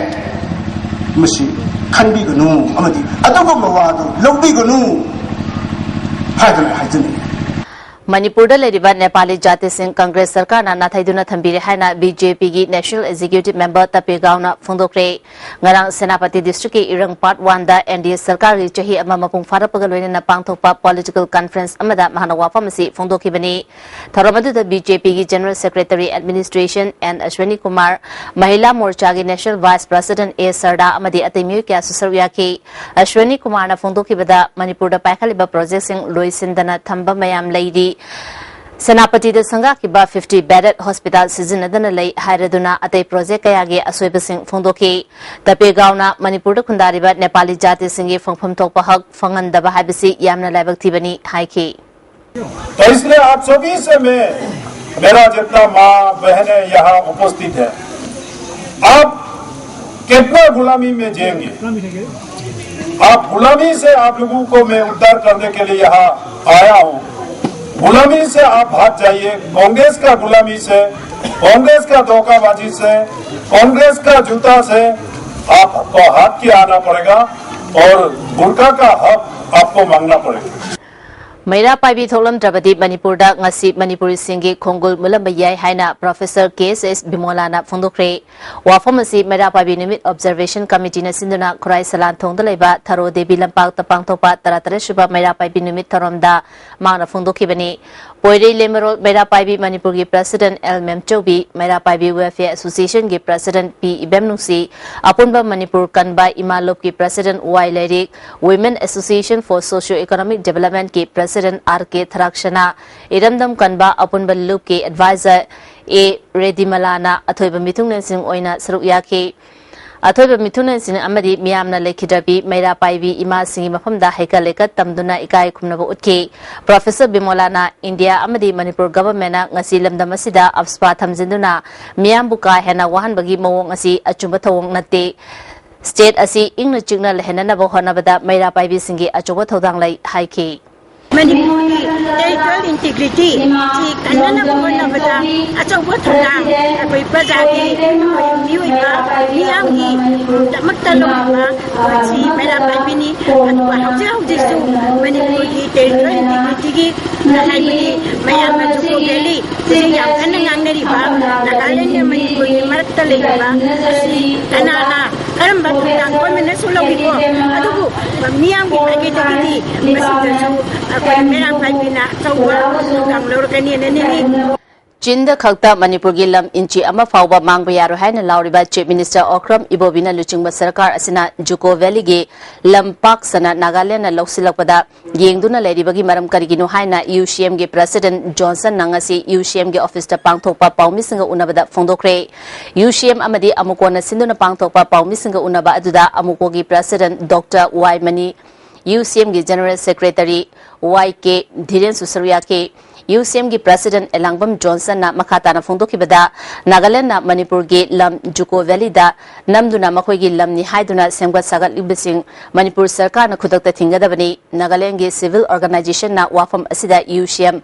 ꯃꯁꯤ ꯈꯟꯕꯤꯒꯅꯨ, ꯑꯃꯗꯤ ꯑꯗꯨꯒꯨꯝꯕ ꯋꯥꯗꯨ ꯂꯧꯕꯤꯒꯅꯨ ꯍꯥꯏꯗꯅ ꯍꯥꯏꯖꯅꯤꯡꯉꯤ꯫ ꯃꯅꯤꯄꯨꯔꯗ ꯂꯩꯔꯤꯕ ꯅꯦꯄꯥꯂꯤ ꯖꯥꯇꯤꯁꯤꯡ ꯀꯪꯒ꯭ꯔꯦꯁ ꯁꯔꯀꯥꯔꯅ ꯅꯥꯊꯩꯗꯨꯅ ꯊꯝꯕꯤꯔꯦ ꯍꯥꯏꯅ ꯕꯤ ꯖꯦ ꯄꯤꯒꯤ National Executive Member ꯇꯄꯦ ꯒꯥꯎꯅ ꯐꯣꯡꯗꯣꯛꯈ꯭ꯔꯦ꯫ ꯉꯔꯥꯡ ꯁꯦꯅꯥꯄꯇꯤ ꯗꯤꯁꯇ꯭ꯔꯤꯛꯀꯤ ꯏꯔꯪ ꯄꯥꯔꯠ ꯋꯥꯟꯗ ꯑꯦꯟ ꯗꯤ ꯑꯦ ꯁꯔꯀꯥꯔꯒꯤ ꯆꯍꯤ ꯑꯃ ꯃꯄꯨꯡ ꯐꯥꯔꯛꯄꯒ ꯂꯣꯏꯅꯅ ꯄꯥꯡꯊꯣꯛꯄ ꯄꯣꯂꯤꯇꯤꯀꯦꯜ ꯀꯟꯐꯔꯦꯟꯁ ꯑꯃꯗ ꯃꯍꯥꯛꯅ ꯋꯥꯐꯝ ꯑꯁꯤ ꯐꯣꯡꯗꯣꯛꯈꯤꯕꯅꯤ꯫ ꯊꯧꯔꯝ ꯑꯗꯨꯗ ꯕꯤ ꯖꯦ ꯄꯤꯒꯤ General Secretary Administration N Ashwini Kumar, Mahila ꯃꯣꯔꯆꯥꯒꯤ National Vice President A Sharda ꯑꯃꯗꯤ ꯑꯇꯩ ꯃꯤꯑꯣꯏ ꯀꯌꯥꯁꯨ ꯁꯔꯨꯛ ꯌꯥꯈꯤ꯫ ꯑꯁ꯭ꯋꯤꯅꯤ ꯀꯨꯃꯥꯔꯅ ꯐꯣꯡꯗꯣꯛꯈꯤꯕꯗ, ꯃꯅꯤꯄꯨꯔꯗ ꯄꯥꯏꯈꯠꯂꯤꯕ ꯄ꯭ꯔꯣꯖꯦꯛꯁꯤꯡ ꯂꯣꯏꯁꯤꯟꯗꯅ ꯊꯝꯕ ꯃꯌꯥꯝ ꯂꯩꯔꯤ꯫ ꯁꯦꯅꯥꯄꯇꯤꯗ ꯁꯪꯒꯥꯈꯤꯕ fifty bedded hospital ꯁꯤꯖꯤꯟꯅꯗꯅ ꯂꯩ ꯍꯥꯏꯔꯗꯨꯅ ꯑꯇꯩ ꯄ꯭ꯔꯣꯖꯦꯛ ꯀꯌꯥꯒꯤ ꯑꯁꯣꯏꯕꯁꯤꯡ ꯐꯣꯡꯗꯣꯛꯈꯤ꯫ ꯇꯄꯦꯒꯥꯎꯅ ꯃꯅꯤꯄꯨꯔꯗ ꯈꯨꯟꯗꯥꯔꯤꯕ ꯅꯦꯄꯥꯂꯤ ꯖꯥꯇꯤꯁꯤꯡꯒꯤ ꯐꯪꯐꯝ ꯊꯣꯛꯄ ꯍꯛ ꯐꯪꯍꯟꯗꯕ ꯍꯥꯏꯕꯁꯤ ꯌꯥꯝꯅ ꯂꯥꯏꯕꯛ ꯊꯤꯕꯅꯤ ꯍꯥꯏꯈꯤ꯫ तो इसलिए आप सभी से मैं, मेरा जितना माँ बहन है यहाँ उपस्थित है, आप कितना गुलामी में जिएंगे? आप गुलामी से आप लोगों को मैं उद्धार करने के लिए यहाँ आया हूँ। गुलामी से आप भाग जाइए, कांग्रेस का गुलामी से, कांग्रेस का धोखाबाजी से, कांग्रेस का जूता से आपको हाथ के आना पड़ेगा और बुर्का का हक आपको मांगना पड़ेगा। ꯃꯩꯔꯥ ꯄꯥꯏꯕꯤ ꯊꯣꯛꯂꯝꯗ꯭ꯔꯕꯗꯤ ꯃꯅꯤꯄꯨꯔꯗ ꯉꯁꯤ ꯃꯅꯤꯄꯨꯔꯤꯁꯤꯡꯒꯤ ꯈꯣꯡꯒꯨꯜ ꯃꯨꯜꯂꯝꯕ ꯌꯥꯏ ꯍꯥꯏꯅ ꯄ꯭ꯔꯣꯐꯦꯁꯔ ꯀꯦ ꯑꯦꯁ ꯑꯦꯁ ꯕꯤꯃꯣꯂꯥꯅ ꯐꯣꯡꯗꯣꯛꯈ꯭ꯔꯦ꯫ ꯋꯥꯐꯝ ꯑꯁꯤ ꯃꯩꯔꯥ ꯄꯥꯏꯕꯤ ꯅꯨꯃꯤꯠ ꯑꯣꯕꯖꯔꯕꯦꯁꯟ ꯀꯃꯤꯇꯤꯅ ꯁꯤꯟꯗꯨꯅ ꯈꯨꯔꯥꯏ ꯁꯂꯥꯟꯊꯣꯡꯗ ꯂꯩꯕ ꯊꯔꯣ ꯗꯦꯕꯤ ꯂꯝꯄꯥꯛꯇ ꯄꯥꯡꯊꯣꯛꯄ ꯇꯔꯥꯇꯔꯦꯠ ꯁꯨꯕ ꯃꯩꯔꯥ ꯄꯥꯏꯕꯤ ꯅꯨꯃꯤꯠ ꯊꯧꯔꯝꯗ ꯃꯍꯥꯛꯅ ꯐꯣꯡꯗꯣꯛꯈꯤꯕꯅꯤ꯫ ꯄꯣꯏꯔꯩ ꯂꯦꯃꯔꯣꯜ ꯃꯩꯔꯥ ꯄꯥꯏꯕꯤ ꯃꯅꯤꯄꯨꯔꯒꯤ ꯄ꯭ꯔꯁꯤꯗꯦꯟ ꯑꯦꯜ ꯃꯦꯝꯆꯧꯕꯤ, ꯃꯩꯔꯥ ꯄꯥꯏꯕꯤ ꯋꯦꯜꯐꯤꯌꯔ ꯑꯦꯁꯣꯁꯤꯌꯦꯁꯟꯒꯤ ꯄ꯭ꯔꯁꯤꯗꯦꯟ ꯄꯤ ꯏꯕꯦꯝꯅꯨꯡꯁꯤ, ꯑꯄꯨꯟꯕ ꯃꯅꯤꯄꯨꯔ ꯀꯟꯕ ꯏꯃꯥ ꯂꯨꯞꯀꯤ ꯄ꯭ꯔꯁꯤꯗꯦꯟ ꯋꯥꯏ ꯂꯩꯔꯤꯛ, Women Association for Socio Economic Development ꯀꯤ ꯄ꯭ꯔꯁꯤꯗꯦꯟ ꯑꯥꯔ ꯀꯦ ꯊꯔꯥꯛꯁꯅꯥ, ꯏꯔꯝꯗꯝ ꯀꯟꯕ ꯑꯄꯨꯟꯕ ꯂꯨꯞꯀꯤ ꯑꯦꯗꯚꯥꯏꯖꯔ ꯑꯦ ꯔꯦꯗꯤꯃꯂꯥꯅ ꯑꯊꯣꯏꯕ ꯃꯤꯊꯨꯡꯂꯦꯟꯁꯤꯡ ꯑꯣꯏꯅ ꯁꯔꯨꯛ ꯌꯥꯈꯤ꯫ ꯑꯊꯣꯏꯕ ꯃꯤꯊꯨꯡꯂꯦꯟꯁꯤꯡ ꯑꯃꯗꯤ ꯃꯤꯌꯥꯝꯅ ꯂꯩꯈꯤꯗ꯭ꯔꯕꯤ ꯃꯩꯔꯥ ꯄꯥꯏꯕꯤ ꯏꯃꯥꯁꯤꯡꯒꯤ ꯃꯐꯝꯗ ꯍꯩꯀꯠ ꯂꯩꯀꯠ ꯇꯝꯗꯨꯅ ꯏꯀꯥꯏ ꯈꯨꯝꯅꯕ ꯎꯠꯈꯤ꯫ ꯄ꯭ꯔꯣꯐꯦꯁꯔ ꯕꯤꯃꯣꯂꯥꯅ ꯏꯟꯗꯤꯌꯥ ꯑꯃꯗꯤ ꯃꯅꯤꯄꯨꯔ ꯒꯚꯔꯟꯃꯦꯟꯠꯅ ꯉꯁꯤ ꯂꯝꯗꯝ ꯑꯁꯤꯗ ꯑꯞꯁꯄꯥ ꯊꯝꯖꯤꯟꯗꯨꯅ ꯃꯤꯌꯥꯝꯕꯨ ꯀꯥ ꯍꯦꯟꯅ ꯋꯥꯍꯟꯕꯒꯤ ꯃꯑꯣꯡ ꯑꯁꯤ ꯑꯆꯨꯝꯕ ꯊꯧꯑꯣꯡ ꯅꯠꯇꯦ꯫ ꯁ꯭ꯇꯦꯠ ꯑꯁꯤ ꯏꯪꯅ ꯆꯤꯛꯅ ꯂꯩꯍꯟꯅꯅꯕ ꯍꯣꯠꯅꯕꯗ ꯃꯩꯔꯥ ꯄꯥꯏꯕꯤꯁꯤꯡꯒꯤ ꯑꯆꯧꯕ ꯊꯧꯗꯥꯡ ꯂꯩ ꯍꯥꯏꯈꯤ꯫ ꯃꯅꯤꯄꯨꯔꯒꯤ territorial integrity ꯁꯤ ꯀꯟꯅꯅꯕ ꯍꯣꯠꯅꯕꯗ ꯑꯆꯧꯕ ꯊꯧꯗꯥꯡ ꯑꯩꯈꯣꯏ ꯄ꯭ꯔꯖꯥꯒꯤ, ꯑꯩꯈꯣꯏ ꯃꯤꯑꯣꯏꯕ ꯃꯤꯌꯥꯝꯒꯤ ꯗꯃꯛꯇ ꯂꯧꯔꯤꯕ ꯃꯁꯤ ꯃꯩꯔꯥ ꯄꯥꯏꯕꯤꯅꯤ꯫ ꯑꯗꯨꯒ ꯍꯧꯖꯤꯛ ꯍꯧꯖꯤꯛꯁꯨ ꯃꯅꯤꯄꯨꯔꯒꯤ territorial integrityꯒꯤ ꯍꯥꯏꯕꯗꯤ ꯃꯌꯥꯝꯅ ꯖꯨꯀꯣ ꯚꯦꯂꯤ ꯁꯤ ꯌꯥꯝ ꯀꯟꯅ ꯉꯥꯡꯅꯔꯤꯕ ꯅꯥꯒꯥꯂꯦꯟꯒ ꯃꯅꯤꯄꯨꯔꯒꯤ ꯃꯔꯛꯇ ꯂꯩꯔꯤꯕ ꯑꯁꯤ ꯀꯅꯥꯅ ꯀꯔꯝꯕ ꯊꯧꯗꯥꯡ ꯒꯣꯔꯃꯦꯟꯅꯁꯨ ꯂꯧꯏꯀꯣ, ꯑꯗꯨꯕꯨ ꯃꯤꯌꯥꯝꯒꯤ ꯃꯥꯏꯀꯩꯗꯒꯤꯗꯤ ꯃꯁꯤꯗꯁꯨ ꯑꯩꯈꯣꯏ ꯃꯩꯔꯥ ꯄꯥꯏꯕꯤꯅ ꯑꯆꯧꯕ ꯊꯧꯗꯥꯡ ꯂꯧꯔꯛꯀꯅꯤꯅ ꯅꯤꯡꯏ꯫ ꯆꯤꯟꯗ ꯈꯛꯇ ꯃꯅꯤꯄꯨꯔꯒꯤ ꯂꯝ ꯏꯟꯆꯤ ꯑꯃ ꯐꯥꯎꯕ ꯃꯥꯡꯕ ꯌꯥꯔꯣꯏ ꯍꯥꯏꯅ ꯂꯥꯎꯔꯤꯕ Chief Minister Okram Ibobiꯅ ꯂꯨꯆꯤꯡꯕ ꯁꯔꯀꯥꯔ ꯑꯁꯤꯅ ꯖꯨꯀꯣ ꯚꯦꯂꯤꯒꯤ ꯂꯝ ꯄꯥꯛ ꯁꯟꯅ ꯅꯥꯒꯥꯂꯦꯟꯗꯅ ꯂꯧꯁꯤꯜꯂꯛꯄꯗ ꯌꯦꯡꯗꯨꯅ ꯂꯩꯔꯤꯕꯒꯤ ꯃꯔꯝ ꯀꯔꯤꯒꯤꯅꯣ ꯍꯥꯏꯅ UCMꯒꯤ Presidentꯅ ꯉꯁꯤ UCMꯒꯤ officeꯇ ꯄꯥꯡꯊꯣꯛꯄ ꯄꯥꯎꯃꯤꯁꯤꯡꯒ ꯎꯅꯕꯗ ꯐꯣꯡꯗꯣꯛꯈ꯭ꯔꯦ꯫ UCM ꯑꯃꯗꯤ ꯑꯃꯨꯀꯣꯅ ꯁꯤꯟꯗꯨꯅ ꯄꯥꯡꯊꯣꯛꯄ ꯄꯥꯎꯃꯤꯁꯤꯡꯒ ꯎꯅꯕ ꯑꯗꯨꯗ ꯑꯃꯨꯀꯣꯒꯤ President Doctor ꯋꯥꯏ ꯃꯅꯤ, UCMꯒꯤ General Secretary ꯋꯥꯏ ꯀꯦ ꯙꯤꯔꯦꯟꯁꯨ ꯁꯔꯨꯛ ꯌꯥꯈꯤ꯫ UCMꯒꯤ President ꯑꯦꯂꯥꯡꯕꯝ ꯖꯣꯟꯁꯟꯅ ꯃꯈꯥ ꯇꯥꯅ ꯐꯣꯡꯗꯣꯛꯈꯤꯕꯗ, ꯅꯥꯒꯥꯂꯦꯟꯗꯅ ꯃꯅꯤꯄꯨꯔꯒꯤ ꯂꯝ ꯖꯨꯀꯣ ꯚꯦꯂꯤꯗ ꯅꯝꯗꯨꯅ ꯃꯈꯣꯏꯒꯤ ꯂꯝꯅꯤ ꯍꯥꯏꯗꯨꯅ ꯁꯦꯝꯒꯠ ꯁꯥꯒꯠꯂꯤꯕꯁꯤꯡ ꯃꯅꯤꯄꯨꯔ ꯁꯔꯀꯥꯔꯅ ꯈꯨꯗꯛꯇ ꯊꯤꯡꯒꯗꯕꯅꯤ꯫ ꯅꯥꯒꯥꯂꯦꯟꯒꯤ civil organizationꯅ ꯋꯥꯐꯝ ꯑꯁꯤꯗ UCM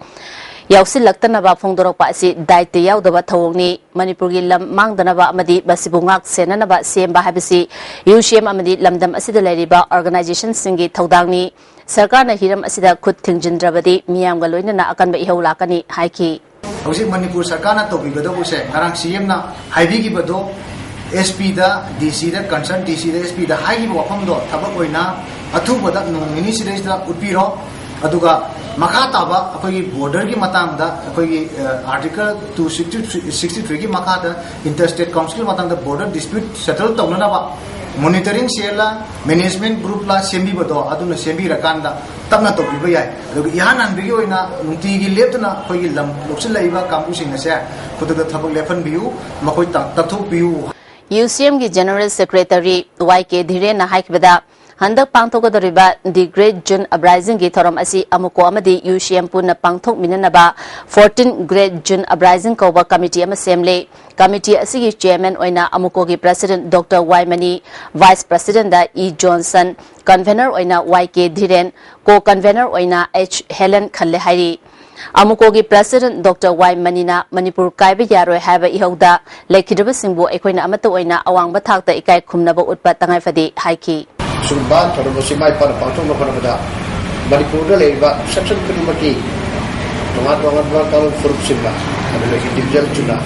ꯌꯥꯎꯁꯤꯜꯂꯛꯇꯅꯕ ꯐꯣꯡꯗꯣꯔꯛꯄ ꯑꯁꯤ ꯗꯥꯏꯇ ꯌꯥꯎꯗꯕ ꯊꯧꯑꯣꯡꯅꯤ꯫ ꯃꯅꯤꯄꯨꯔꯒꯤ ꯂꯝ ꯃꯥꯡꯗꯅꯕ ꯑꯃꯗꯤ ꯃꯁꯤꯕꯨ ꯉꯥꯛ ꯁꯦꯟꯅꯅꯕ ꯁꯦꯝꯕ ꯍꯥꯏꯕꯁꯤ UCM ꯑꯃꯗꯤ ꯂꯝꯗꯝ ꯑꯁꯤꯗ ꯂꯩꯔꯤꯕ organizationꯁꯤꯡꯒꯤ ꯊꯧꯗꯥꯡꯅꯤ꯫ ꯁꯔꯀꯥꯔꯅ ꯍꯤꯔꯝ ꯑꯁꯤꯗ ꯈꯨꯠ ꯊꯤꯡꯖꯤꯟꯗ꯭ꯔꯕꯗꯤ ꯃꯤꯌꯥꯝꯒ ꯂꯣꯏꯅꯅ ꯑꯀꯟꯕ ꯏꯍꯧ ꯂꯥꯛꯀꯅꯤ ꯍꯥꯏꯈꯤ꯫ ꯍꯧꯖꯤꯛ ꯃꯅꯤꯄꯨꯔ ꯁꯔꯀꯥꯔꯅ ꯇꯧꯕꯤꯒꯗꯧꯕꯁꯦ, ꯉꯔꯥꯡ CMꯅ ꯍꯥꯏꯕꯤꯈꯤꯕꯗꯣ, SPꯗ, DCꯗ, concern DCꯗ, SPꯗ ꯍꯥꯏꯈꯤꯕ ꯋꯥꯐꯝꯗꯣ ꯊꯕꯛ ꯑꯣꯏꯅ ꯑꯊꯨꯕꯗ ꯅꯣꯡ ꯅꯤꯅꯤ ꯁꯤꯗꯩꯁꯤꯗ ꯎꯠꯄꯤꯔꯣ꯫ ꯑꯗꯨꯒ ꯃꯈꯥ ꯇꯥꯕ ꯑꯩꯈꯣꯏꯒꯤ borderꯒꯤ ꯃꯇꯥꯡꯗ ꯑꯩꯈꯣꯏꯒꯤ, ꯑ, Article two sixty threeꯒꯤ ꯃꯈꯥꯗ Inter-State Councilꯒꯤ ꯃꯇꯥꯡꯗ border dispute settle ꯇꯧꯅꯅꯕ monitoring cellꯂ management groupꯂ ꯁꯦꯝꯕꯤꯕꯗꯣ ꯑꯗꯨꯅ ꯁꯦꯝꯕꯤꯔꯀꯥꯟꯗ ꯇꯞꯅ ꯇꯧꯕꯤꯕ ꯌꯥꯏ꯫ ꯑꯗꯨꯒ ꯏꯍꯥꯟ ꯍꯥꯟꯕꯒꯤ ꯑꯣꯏꯅ ꯅꯨꯡꯇꯤꯒꯤ ꯂꯦꯞꯇꯅ ꯑꯩꯈꯣꯏꯒꯤ ꯂꯝ ꯂꯧꯁꯤꯜꯂꯛꯏꯕ ꯀꯥꯡꯕꯨꯁꯤꯡ ꯑꯁꯦ ꯈꯨꯗꯛꯇ ꯊꯕꯛ ꯂꯦꯞꯍꯟꯕꯤꯌꯨ, ꯃꯈꯣꯏ ꯇꯥ-, ꯇꯥꯟꯊꯣꯛꯄꯤꯌꯨ꯫ UCMꯒꯤ General Secretary ꯋꯥꯏ ꯀꯦ ꯙꯤꯔꯦꯟꯅ ꯍꯥꯏꯈꯤꯕꯗ, ꯍꯟꯗꯛ ꯄꯥꯡꯊꯣꯛꯀꯗꯧꯔꯤꯕ The Great June Uprisingꯒꯤ ꯊꯧꯔꯝ ꯑꯁꯤ ꯑꯃꯨꯀꯣ ꯑꯃꯗꯤ UCM ꯄꯨꯟꯅ ꯄꯥꯡꯊꯣꯛꯃꯤꯟꯅꯅꯕ Fourteen Great June Uprising ꯀꯧꯕ committee ꯑꯃ ꯁꯦꯝꯂꯦ꯫ Committee ꯑꯁꯤꯒꯤ chairman ꯑꯣꯏꯅ ꯑꯃꯨꯀꯣꯒꯤ President Doctor ꯋꯥꯏ money, Vice Presidentꯗ E Johnson, convener ꯑꯣꯏꯅ ꯋꯥꯏ ꯀꯦ ꯙꯤꯔꯦꯟ, co-convener ꯑꯣꯏꯅ ꯑꯩꯆ ꯍꯦꯂꯦꯟ ꯈꯜꯂꯦ ꯍꯥꯏꯔꯤ꯫ ꯑꯃꯨꯀꯣꯒꯤ president Doctor ꯋꯥꯏ ꯃꯅꯤꯅ ꯃꯅꯤꯄꯨꯔ ꯀꯥꯏꯕ ꯌꯥꯔꯣꯏ ꯍꯥꯏꯕ ꯏꯍꯧꯗ ꯂꯩꯈꯤꯗ꯭ꯔꯕꯁꯤꯡꯕꯨ ꯑꯩꯈꯣꯏꯅ ꯑꯃꯠꯇ ꯑꯣꯏꯅ ꯑꯋꯥꯡꯕ ꯊꯥꯛꯇ ꯏꯀꯥꯏ ꯈꯨꯝꯅꯕ ꯎꯠꯄ ꯇꯉꯥꯏꯐꯗꯦ ꯍꯥꯏꯈꯤ꯫ ꯁꯤꯒꯨꯝꯕ ꯊꯧꯔꯝ ꯑꯁꯤ ꯃꯥꯏ ꯄꯥꯛꯅ ꯄꯥꯡꯊꯣꯛꯅꯕ ꯍꯣꯠꯅꯕꯗ ꯃꯅꯤꯄꯨꯔꯗ ꯂꯩꯔꯤꯕ section ꯈꯨꯗꯤꯡꯃꯛꯀꯤ ꯇꯣꯉꯥꯟ ꯇꯣꯉꯥꯟꯕ ꯀꯥꯡꯂꯨꯞ ꯐꯨꯔꯨꯞꯁꯤꯡꯅ, ꯑꯗꯨꯒ individualꯁꯤꯡꯅ,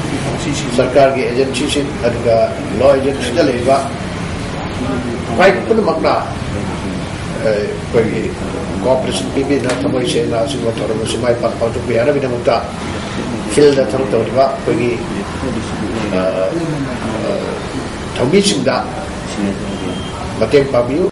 ꯁꯔꯀꯥꯔꯒꯤ agencyꯁꯤꯡ, ꯑꯗꯨꯒ law agencyꯗ ꯂꯩꯔꯤꯕ ꯃꯥꯏ ꯄꯨꯝꯅꯃꯛꯅ, ꯑ, ꯑꯩꯈꯣꯏꯒꯤ cooperation ꯄꯤꯕꯤꯗꯨꯅ ꯊꯃꯣꯏ ꯁꯦꯡꯅ ꯑꯁꯤꯒꯨꯝꯕ ꯊꯧꯔꯝ ꯑꯁꯤ ꯃꯥꯏ ꯄꯥꯛꯅ ꯄꯥꯡꯊꯣꯛꯄ ꯌꯥꯅꯕꯒꯤꯗꯃꯛꯇ fieldꯗ ꯊꯕꯛ ꯇꯧꯔꯤꯕ ꯑꯩꯈꯣꯏꯒꯤ, ꯑ, ꯑ, ꯊꯧꯃꯤꯁꯤꯡꯗ ꯃꯇꯦꯡ ꯄꯥꯡꯕꯤꯌꯨ꯫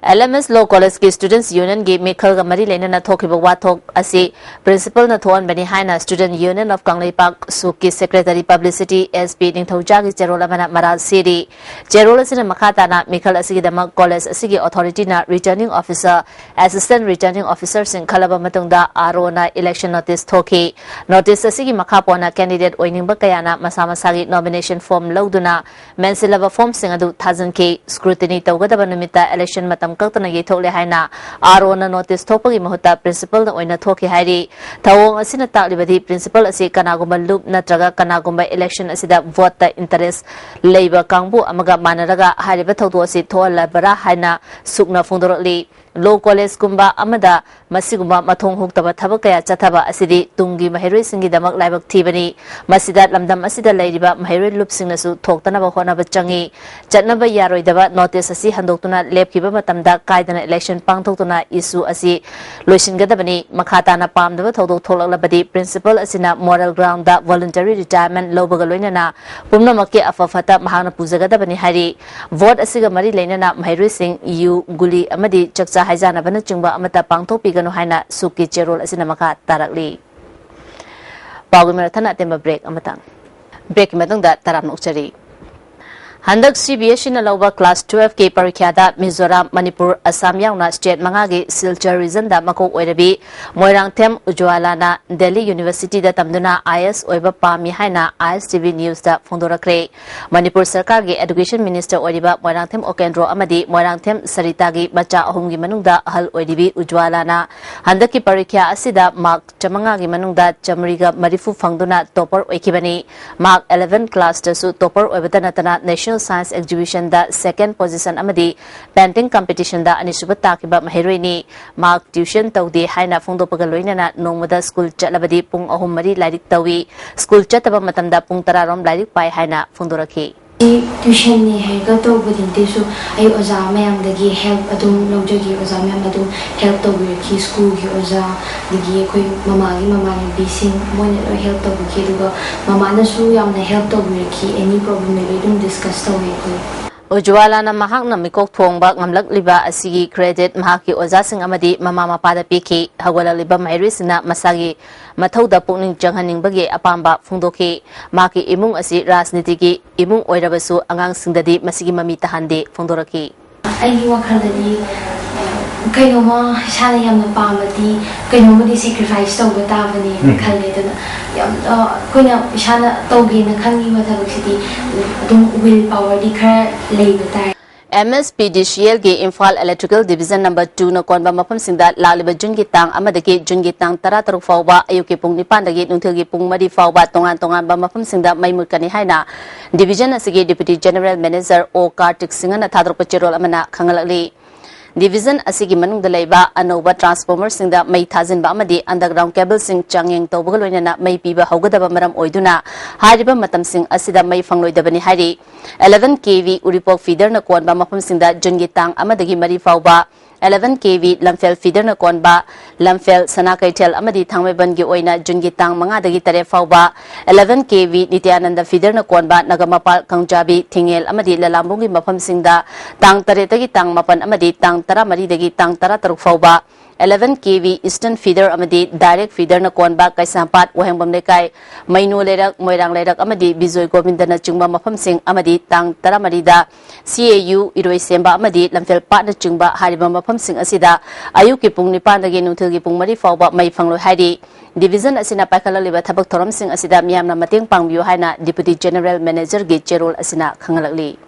ꯑꯦꯜ ꯑꯦꯝ ꯑꯦꯁ Law Collegeꯀꯤ Students Unionꯒꯤ ꯃꯤꯈꯜꯒ ꯃꯔꯤ ꯂꯩꯅꯅ ꯊꯣꯛꯈꯤꯕ ꯋꯥꯊꯣꯛ ꯑꯁꯤ principalꯅ ꯊꯣꯛꯍꯟꯕꯅꯤ ꯍꯥꯏꯅ Student Union of Kangleipak, ꯁꯨꯛꯀꯤ secretary publicity S P ꯅꯤꯡꯊꯧꯖꯥꯒꯤ ꯆꯦꯔꯣꯜ ꯑꯃꯅ ꯃꯔꯥꯜ ꯁꯤꯔꯤ꯫ ꯆꯦꯔꯣꯜ ꯑꯁꯤꯅ ꯃꯈꯥ ꯇꯥꯅ ꯃꯤꯈꯜ ꯑꯁꯤꯒꯤꯗꯃꯛ college ꯑꯁꯤꯒꯤ authorityꯅ returning officer, assistant returning officerꯁꯤꯡ ꯈꯜꯂꯕ ꯃꯇꯨꯡꯗ ꯑꯥꯔ ꯑꯣꯅ election notice ꯊꯣꯛꯈꯤ꯫ Notice ꯑꯁꯤꯒꯤ ꯃꯈꯥ ꯄꯣꯟꯅ candidate ꯑꯣꯏꯅꯤꯡꯕ ꯀꯌꯥꯅ ꯃꯁꯥ ꯃꯁꯥꯒꯤ nomination form ꯂꯧꯗꯨꯅ ꯃꯦꯟꯁꯤꯜꯂꯕ formꯁꯤꯡ ꯑꯗꯨ ꯊꯥꯖꯤꯟꯈꯤ꯫ Scrutiny ꯇꯧꯒꯗꯕ ꯅꯨꯃꯤꯠꯇ election ꯃꯇꯝ ꯀꯛꯇꯅ ꯌꯩꯊꯣꯛꯂꯦ ꯍꯥꯏꯅ ꯑꯥꯔ ꯑꯣꯅ notice ꯊꯣꯛꯄꯒꯤ ꯃꯍꯨꯠꯇ principalꯅ ꯑꯣꯏꯅ ꯊꯣꯛꯈꯤ ꯍꯥꯏꯔꯤ꯫ ꯊꯧꯑꯣꯡ ꯑꯁꯤꯅ ꯇꯥꯛꯂꯤꯕꯗꯤ principal ꯑꯁꯤ ꯀꯅꯥꯒꯨꯝꯕ ꯂꯨꯞ ꯅꯠꯇ꯭ꯔꯒ ꯀꯅꯥꯒꯨꯝꯕ election ꯑꯁꯤꯗ voteꯇ interest ꯂꯩꯕ ꯀꯥꯡꯕꯨ ꯑꯃꯒ ꯃꯥꯟꯅꯔꯒ ꯍꯥꯏꯔꯤꯕ ꯊꯧꯗꯣꯛ ꯑꯁꯤ ꯊꯣꯛꯍꯜꯂꯕ꯭ꯔꯥ ꯍꯥꯏꯅ ꯁꯨꯛꯅ ꯐꯣꯡꯗꯣꯔꯛꯂꯤ꯫ Law Collegeꯀꯨꯝꯕ ꯑꯃꯗ ꯃꯁꯤꯒꯨꯝꯕ ꯃꯊꯣꯡ ꯍꯨꯛꯇꯕ ꯊꯕꯛ ꯀꯌꯥ ꯆꯠꯊꯕ ꯑꯁꯤꯗꯤ ꯇꯨꯡꯒꯤ ꯃꯍꯩꯔꯣꯏꯁꯤꯡꯒꯤꯗꯃꯛ ꯂꯥꯏꯕꯛ ꯊꯤꯕꯅꯤ꯫ ꯃꯁꯤꯗ ꯂꯝꯗꯝ ꯑꯁꯤꯗ ꯂꯩꯔꯤꯕ ꯃꯍꯩꯔꯣꯏ ꯂꯨꯞꯁꯤꯡꯅꯁꯨ ꯊꯣꯛꯇꯅꯕ ꯍꯣꯠꯅꯕ ꯆꯪꯏ꯫ ꯆꯠꯅꯕ ꯌꯥꯔꯣꯏꯗꯕ notice ꯑꯁꯤ ꯍꯟꯗꯣꯛꯇꯨꯅ ꯂꯦꯞꯈꯤꯕ ꯃꯇꯝꯗ ꯀꯥꯏꯗꯅ election ꯄꯥꯡꯊꯣꯛꯇꯨꯅ issue ꯑꯁꯤ ꯂꯣꯏꯁꯤꯟꯒꯗꯕꯅꯤ꯫ ꯃꯈꯥ ꯇꯥꯅ ꯄꯥꯝꯗꯕ ꯊꯧꯗꯣꯛ ꯊꯣꯛꯂꯛꯂꯕꯗꯤ principal ꯑꯁꯤꯅ moral groundꯗ voluntary retirement ꯂꯧꯕꯒ ꯂꯣꯏꯅꯅ ꯄꯨꯝꯅꯃꯛꯀꯤ ꯑꯐ ꯐꯠꯇ ꯃꯍꯥꯛꯅ ꯄꯨꯖꯒꯗꯕꯅꯤ ꯍꯥꯏꯔꯤ꯫ Vote ꯑꯁꯤꯒ ꯃꯔꯤ ꯂꯩꯅꯅ ꯃꯍꯩꯔꯣꯏꯁꯤꯡ ꯌꯨ, ꯒꯨꯂꯤ ꯑꯃꯗꯤ ꯆꯥꯛꯆꯥ ꯍꯩꯖꯥꯟꯅꯕꯅꯆꯤꯡꯕ ꯑꯃꯠꯇ ꯄꯥꯡꯊꯣꯛꯄꯤꯒꯅꯨ ꯍꯥꯏꯅ ꯁꯨꯛꯀꯤ ꯆꯦꯔꯣꯜ ꯑꯁꯤꯅ ꯃꯈꯥ ꯇꯥꯔꯛꯂꯤ꯫ ꯄꯥꯎꯒꯤ ꯃꯔꯛ ꯊꯠꯅ ꯑꯇꯦꯟꯕ break ꯑꯃꯇꯪ꯫ Breakꯀꯤ ꯃꯇꯨꯡꯗ ꯇꯔꯥꯝꯅ ꯑꯣꯛꯆꯔꯤ꯫ ꯍꯟꯗꯛ C B S Eꯅ ꯂꯧꯕ class twelve ꯀꯤ ꯄꯔꯤꯈ꯭ꯌꯥꯗ ꯃꯤꯖꯣꯔꯥꯝ, ꯃꯅꯤꯄꯨꯔ, ꯑꯁꯥꯝ ꯌꯥꯎꯅ state ꯃꯉꯥꯒꯤ ꯁꯤꯜꯆꯔ regionꯗ ꯃꯀꯣꯛ ꯑꯣꯏꯔꯕꯤ Moirangthem ꯎꯖ꯭ꯋꯥꯂꯥꯅ Delhi Universityꯗ ꯇꯝꯗꯨꯅ I A S ꯑꯣꯏꯕ ꯄꯥꯝꯃꯤ ꯍꯥꯏꯅ I S T V Newsꯇ ꯐꯣꯡꯗꯣꯔꯛꯈ꯭ꯔꯦ꯫ Manipur ꯁꯔꯀꯥꯔꯒꯤ Education Minister ꯑꯣꯏꯔꯤꯕ ꯃꯣꯏꯔꯥꯡꯊꯦꯝ ꯎꯀꯦꯟꯗ꯭ꯔꯣ ꯑꯃꯗꯤ ꯃꯣꯏꯔꯥꯡꯊꯦꯝ ꯁꯔꯤꯇꯥꯒꯤ ꯃꯆꯥ ꯑꯍꯨꯝꯒꯤ ꯃꯅꯨꯡꯗ ꯑꯍꯜ ꯑꯣꯏꯔꯤꯕꯤ ꯎꯖ꯭ꯋꯥꯂꯥꯅ ꯍꯟꯗꯛꯀꯤ ꯄꯔꯤꯈ꯭ꯌꯥ ꯑꯁꯤꯗ mark ꯆꯥꯃꯉꯥꯒꯤ ꯃꯅꯨꯡꯗ ꯆꯥꯃꯔꯤꯒ ꯃꯔꯤꯐꯨ ꯐꯪꯗꯨꯅ topper ꯑꯣꯏꯈꯤꯕꯅꯤ꯫ Mark eleven classꯇꯁꯨ topper ꯑꯣꯏꯕꯇ ꯅꯠꯇꯅ National Science Exhibitionꯗ second position ꯑꯃꯗꯤ painting competitionꯗ ꯑꯅꯤꯁꯨꯕ ꯇꯥꯈꯤꯕ ꯃꯍꯩꯔꯣꯏꯅꯤ꯫ Mark tuition ꯇꯧꯗꯦ ꯍꯥꯏꯅ ꯐꯣꯡꯗꯣꯛꯄꯒ ꯂꯣꯏꯅꯅ ꯅꯣꯡꯃꯗ school ꯆꯠꯂꯕꯗꯤ ꯄꯨꯡ ꯑꯍꯨꯝ ꯃꯔꯤ ꯂꯥꯏꯔꯤꯛ ꯇꯧꯏ꯫ School ꯆꯠꯇꯕ ꯃꯇꯝꯗ ꯄꯨꯡ ꯇꯔꯥꯔꯣꯝ ꯂꯥꯏꯔꯤꯛ ꯄꯥꯏ ꯍꯥꯏꯅ ꯐꯣꯡꯗꯣꯔꯛꯈꯤ꯫ Tuitionꯅꯤ ꯍꯥꯏꯔꯒ ꯇꯧꯕꯗꯤ ꯅꯠꯇꯦꯁꯨ, ꯑꯩ ꯑꯣꯖꯥ ꯃꯌꯥꯝꯗꯒꯤ help ꯑꯗꯨꯝ ꯂꯧꯖꯈꯤ꯫ ꯑꯣꯖꯥ ꯃꯌꯥꯝ ꯑꯗꯨꯝ help ꯇꯧꯕꯤꯔꯛꯈꯤ, schoolꯒꯤ ꯑꯣꯖꯥ, ꯑꯗꯒꯤ ꯑꯩꯈꯣꯏ ꯃꯃꯥꯒꯤ ꯃꯃꯥꯟꯅꯕꯤꯁꯤꯡ, ꯃꯣꯏꯅ ꯂꯣꯏ help ꯇꯧꯕꯤꯈꯤ꯫ ꯑꯗꯨꯒ ꯃꯃꯥꯅꯁꯨ ꯌꯥꯝꯅ help ꯇꯧꯕꯤꯔꯛꯈꯤ, any problem ꯂꯩꯔꯦ ꯑꯗꯨꯝ discuss ꯇꯧꯋꯦ ꯑꯩꯈꯣꯏ꯫ ꯎꯖ꯭ꯋꯥꯂꯥꯅ ꯃꯍꯥꯛꯅ ꯃꯤꯀꯣꯛ ꯊꯣꯡꯕ ꯉꯝꯂꯛꯂꯤꯕ ꯑꯁꯤꯒꯤ credit ꯃꯍꯥꯛꯀꯤ ꯑꯣꯖꯥꯁꯤꯡ ꯑꯃꯗꯤ ꯃꯃꯥ ꯃꯄꯥꯗ ꯄꯤꯈꯤ꯫ ꯍꯧꯒꯠꯂꯛꯂꯤꯕ ꯃꯍꯩꯔꯣꯏꯁꯤꯡꯅ ꯃꯁꯥꯒꯤ ꯃꯊꯧꯗ ꯄꯨꯛꯅꯤꯡ ꯆꯪꯍꯟꯅꯤꯡꯕꯒꯤ ꯑꯄꯥꯝꯕ ꯐꯣꯡꯗꯣꯛꯈꯤ꯫ ꯃꯍꯥꯛꯀꯤ ꯏꯃꯨꯡ ꯑꯁꯤ ꯔꯥꯖꯅꯤꯇꯤꯒꯤ ꯏꯃꯨꯡ ꯑꯣꯏꯔꯕꯁꯨ ꯑꯉꯥꯡꯁꯤꯡꯗꯗꯤ ꯃꯁꯤꯒꯤ ꯃꯃꯤ ꯇꯥꯍꯟꯗꯦ ꯐꯣꯡꯗꯣꯔꯛꯈꯤ꯫ ꯑꯩꯒꯤ ꯋꯥꯈꯜꯗꯗꯤ ꯀꯩꯅꯣꯝꯃ ꯏꯁꯥꯅ ꯌꯥꯝꯅ ꯄꯥꯝꯃꯗꯤ ꯀꯩꯅꯣꯝꯃꯗꯤ sacrifice ꯇꯧꯕ ꯇꯥꯕꯅꯦꯅ ꯎꯝ꯫ ꯈꯜꯂꯦ꯫ ꯑꯗꯨꯅ ꯌꯥꯝ, ꯑ, ꯑꯩꯈꯣꯏꯅ ꯏꯁꯥꯅ ꯇꯧꯒꯦꯅ ꯈꯟꯈꯤꯕ ꯊꯕꯛꯁꯤꯗꯤ ꯑꯗꯨꯝ will powerꯗꯤ ꯈꯔ ꯂꯩꯕ ꯇꯥꯏ꯫ M S P D C Lꯒꯤ Imphal Electrical Division number twoꯅ ꯀꯣꯟꯕ ꯃꯐꯝꯁꯤꯡꯗ ꯂꯥꯛꯂꯤꯕ ꯖꯨꯟꯒꯤ ꯇꯥꯡ ꯑꯃꯗꯒꯤ ꯖꯨꯟꯒꯤ ꯇꯥꯡ ꯇꯔꯥ ꯇꯔꯨꯛ ꯐꯥꯎꯕ ꯑꯌꯨꯛꯀꯤ ꯄꯨꯡ ꯅꯤꯄꯥꯟꯗꯒꯤ ꯅꯨꯡꯊꯤꯜꯒꯤ ꯄꯨꯡ ꯃꯔꯤ ꯐꯥꯎꯕ ꯇꯣꯉꯥꯟ ꯇꯣꯉꯥꯟꯕ ꯃꯐꯝꯁꯤꯡꯗ ꯃꯩ ꯃꯨꯠꯀꯅꯤ ꯍꯥꯏꯅ division ꯑꯁꯤꯒꯤ Deputy General Manager O Kartik ꯁꯤꯡꯍꯅ ꯊꯥꯗꯣꯔꯛꯄ ꯆꯦꯔꯣꯜ ꯑꯃꯅ ꯈꯪꯍꯜꯂꯛꯂꯤ꯫ Division ꯑꯁꯤꯒꯤ ꯃꯅꯨꯡꯗ ꯂꯩꯕ ꯑꯅꯧꯕ transformerꯁꯤꯡꯗ ꯃꯩ ꯊꯥꯖꯤꯟꯕ ꯑꯃꯗꯤ underground cableꯁꯤꯡ ꯆꯥꯡꯌꯦꯡ ꯇꯧꯕꯒ ꯂꯣꯏꯅꯅ ꯃꯩ ꯄꯤꯕ ꯍꯧꯒꯗꯕ ꯃꯔꯝ ꯑꯣꯏꯗꯨꯅ ꯍꯥꯏꯔꯤꯕ ꯃꯇꯝꯁꯤꯡ ꯑꯁꯤꯗ ꯃꯩ ꯐꯪꯂꯣꯏꯗꯕꯅꯤ ꯍꯥꯏꯔꯤ꯫ Eleven K V ꯎꯔꯤꯄꯣꯛ feederꯅ ꯀꯣꯟꯕ ꯃꯐꯝꯁꯤꯡꯗ ꯖꯨꯟꯒꯤ ꯇꯥꯡ ꯑꯃꯗꯒꯤ ꯃꯔꯤ ꯐꯥꯎꯕ, eleven K V ꯂꯝꯐꯦꯜ feederꯅ ꯀꯣꯟꯕ ꯂꯝꯐꯦꯜ, ꯁꯅꯥ ꯀꯩꯊꯦꯜ ꯑꯃꯗꯤ ꯊꯥꯡꯃꯩꯕꯟꯒꯤ ꯑꯣꯏꯅ ꯖꯨꯟꯒꯤ ꯇꯥꯡ ꯃꯉꯥꯗꯒꯤ ꯇꯔꯦꯠ ꯐꯥꯎꯕ, eleven K V ꯅꯤꯇ꯭ꯌꯥꯅꯟꯗ feederꯅ ꯀꯣꯟꯕ ꯅꯒꯃꯄꯥꯜ, ꯀꯥꯡꯖꯥꯕꯤ, ꯊꯤꯡꯉꯦꯜ ꯑꯃꯗꯤ ꯂꯂꯥꯝꯕꯨꯡꯒꯤ ꯃꯐꯝꯁꯤꯡꯗ ꯇꯥꯡ ꯇꯔꯦꯠꯇꯒꯤ ꯇꯥꯡ ꯃꯥꯄꯟ ꯑꯃꯗꯤ ꯇꯥꯡ ꯇꯔꯥꯃꯔꯤꯗꯒꯤ ꯇꯥꯡ ꯇꯔꯥꯇꯔꯨꯛ ꯐꯥꯎꯕ, eleven K V Eastern Feeder ꯑꯃꯗꯤ Direct Feederꯅ ꯀꯣꯟꯕ ꯀꯩꯁꯥꯝꯄꯥꯠ, ꯋꯥꯍꯦꯡꯕꯝ ꯂꯩꯀꯥꯏ, ꯃꯩꯅꯣ ꯂꯩꯔꯛ, ꯃꯣꯏꯔꯥꯡ ꯂꯩꯔꯛ ꯑꯃꯗꯤ ꯕꯤꯖꯣꯏ ꯒꯣꯕꯤꯟꯗꯅꯆꯤꯡꯕ ꯃꯐꯝꯁꯤꯡ ꯑꯃꯗꯤ ꯇꯥꯡ ꯇꯔꯥꯃꯔꯤꯗ C A U, ꯏꯔꯣꯏꯁꯦꯝꯕ ꯑꯃꯗꯤ ꯂꯝꯐꯦꯜ ꯄꯥꯠꯅꯆꯤꯡꯕ ꯍꯥꯏꯔꯤꯕ ꯃꯐꯝꯁꯤꯡ ꯑꯁꯤꯗ ꯑꯌꯨꯛꯀꯤ ꯄꯨꯡ ꯅꯤꯄꯥꯟꯗꯒꯤ ꯅꯨꯡꯊꯤꯜꯒꯤ ꯄꯨꯡ ꯃꯔꯤ ꯐꯥꯎꯕ ꯃꯩ ꯐꯪꯂꯣꯏ ꯍꯥꯏꯔꯤ꯫ Division ꯑꯁꯤꯅ ꯄꯥꯏꯈꯠꯂꯛꯂꯤꯕ ꯊꯕꯛ ꯊꯧꯔꯝꯁꯤꯡ ꯑꯁꯤꯗ ꯃꯤꯌꯥꯝꯅ ꯃꯇꯦꯡ ꯄꯥꯡꯕꯤꯌꯨ ꯍꯥꯏꯅ Deputy General Managerꯒꯤ ꯆꯦꯔꯣꯜ ꯑꯁꯤꯅ ꯈꯪꯍꯜꯂꯛꯂꯤ꯫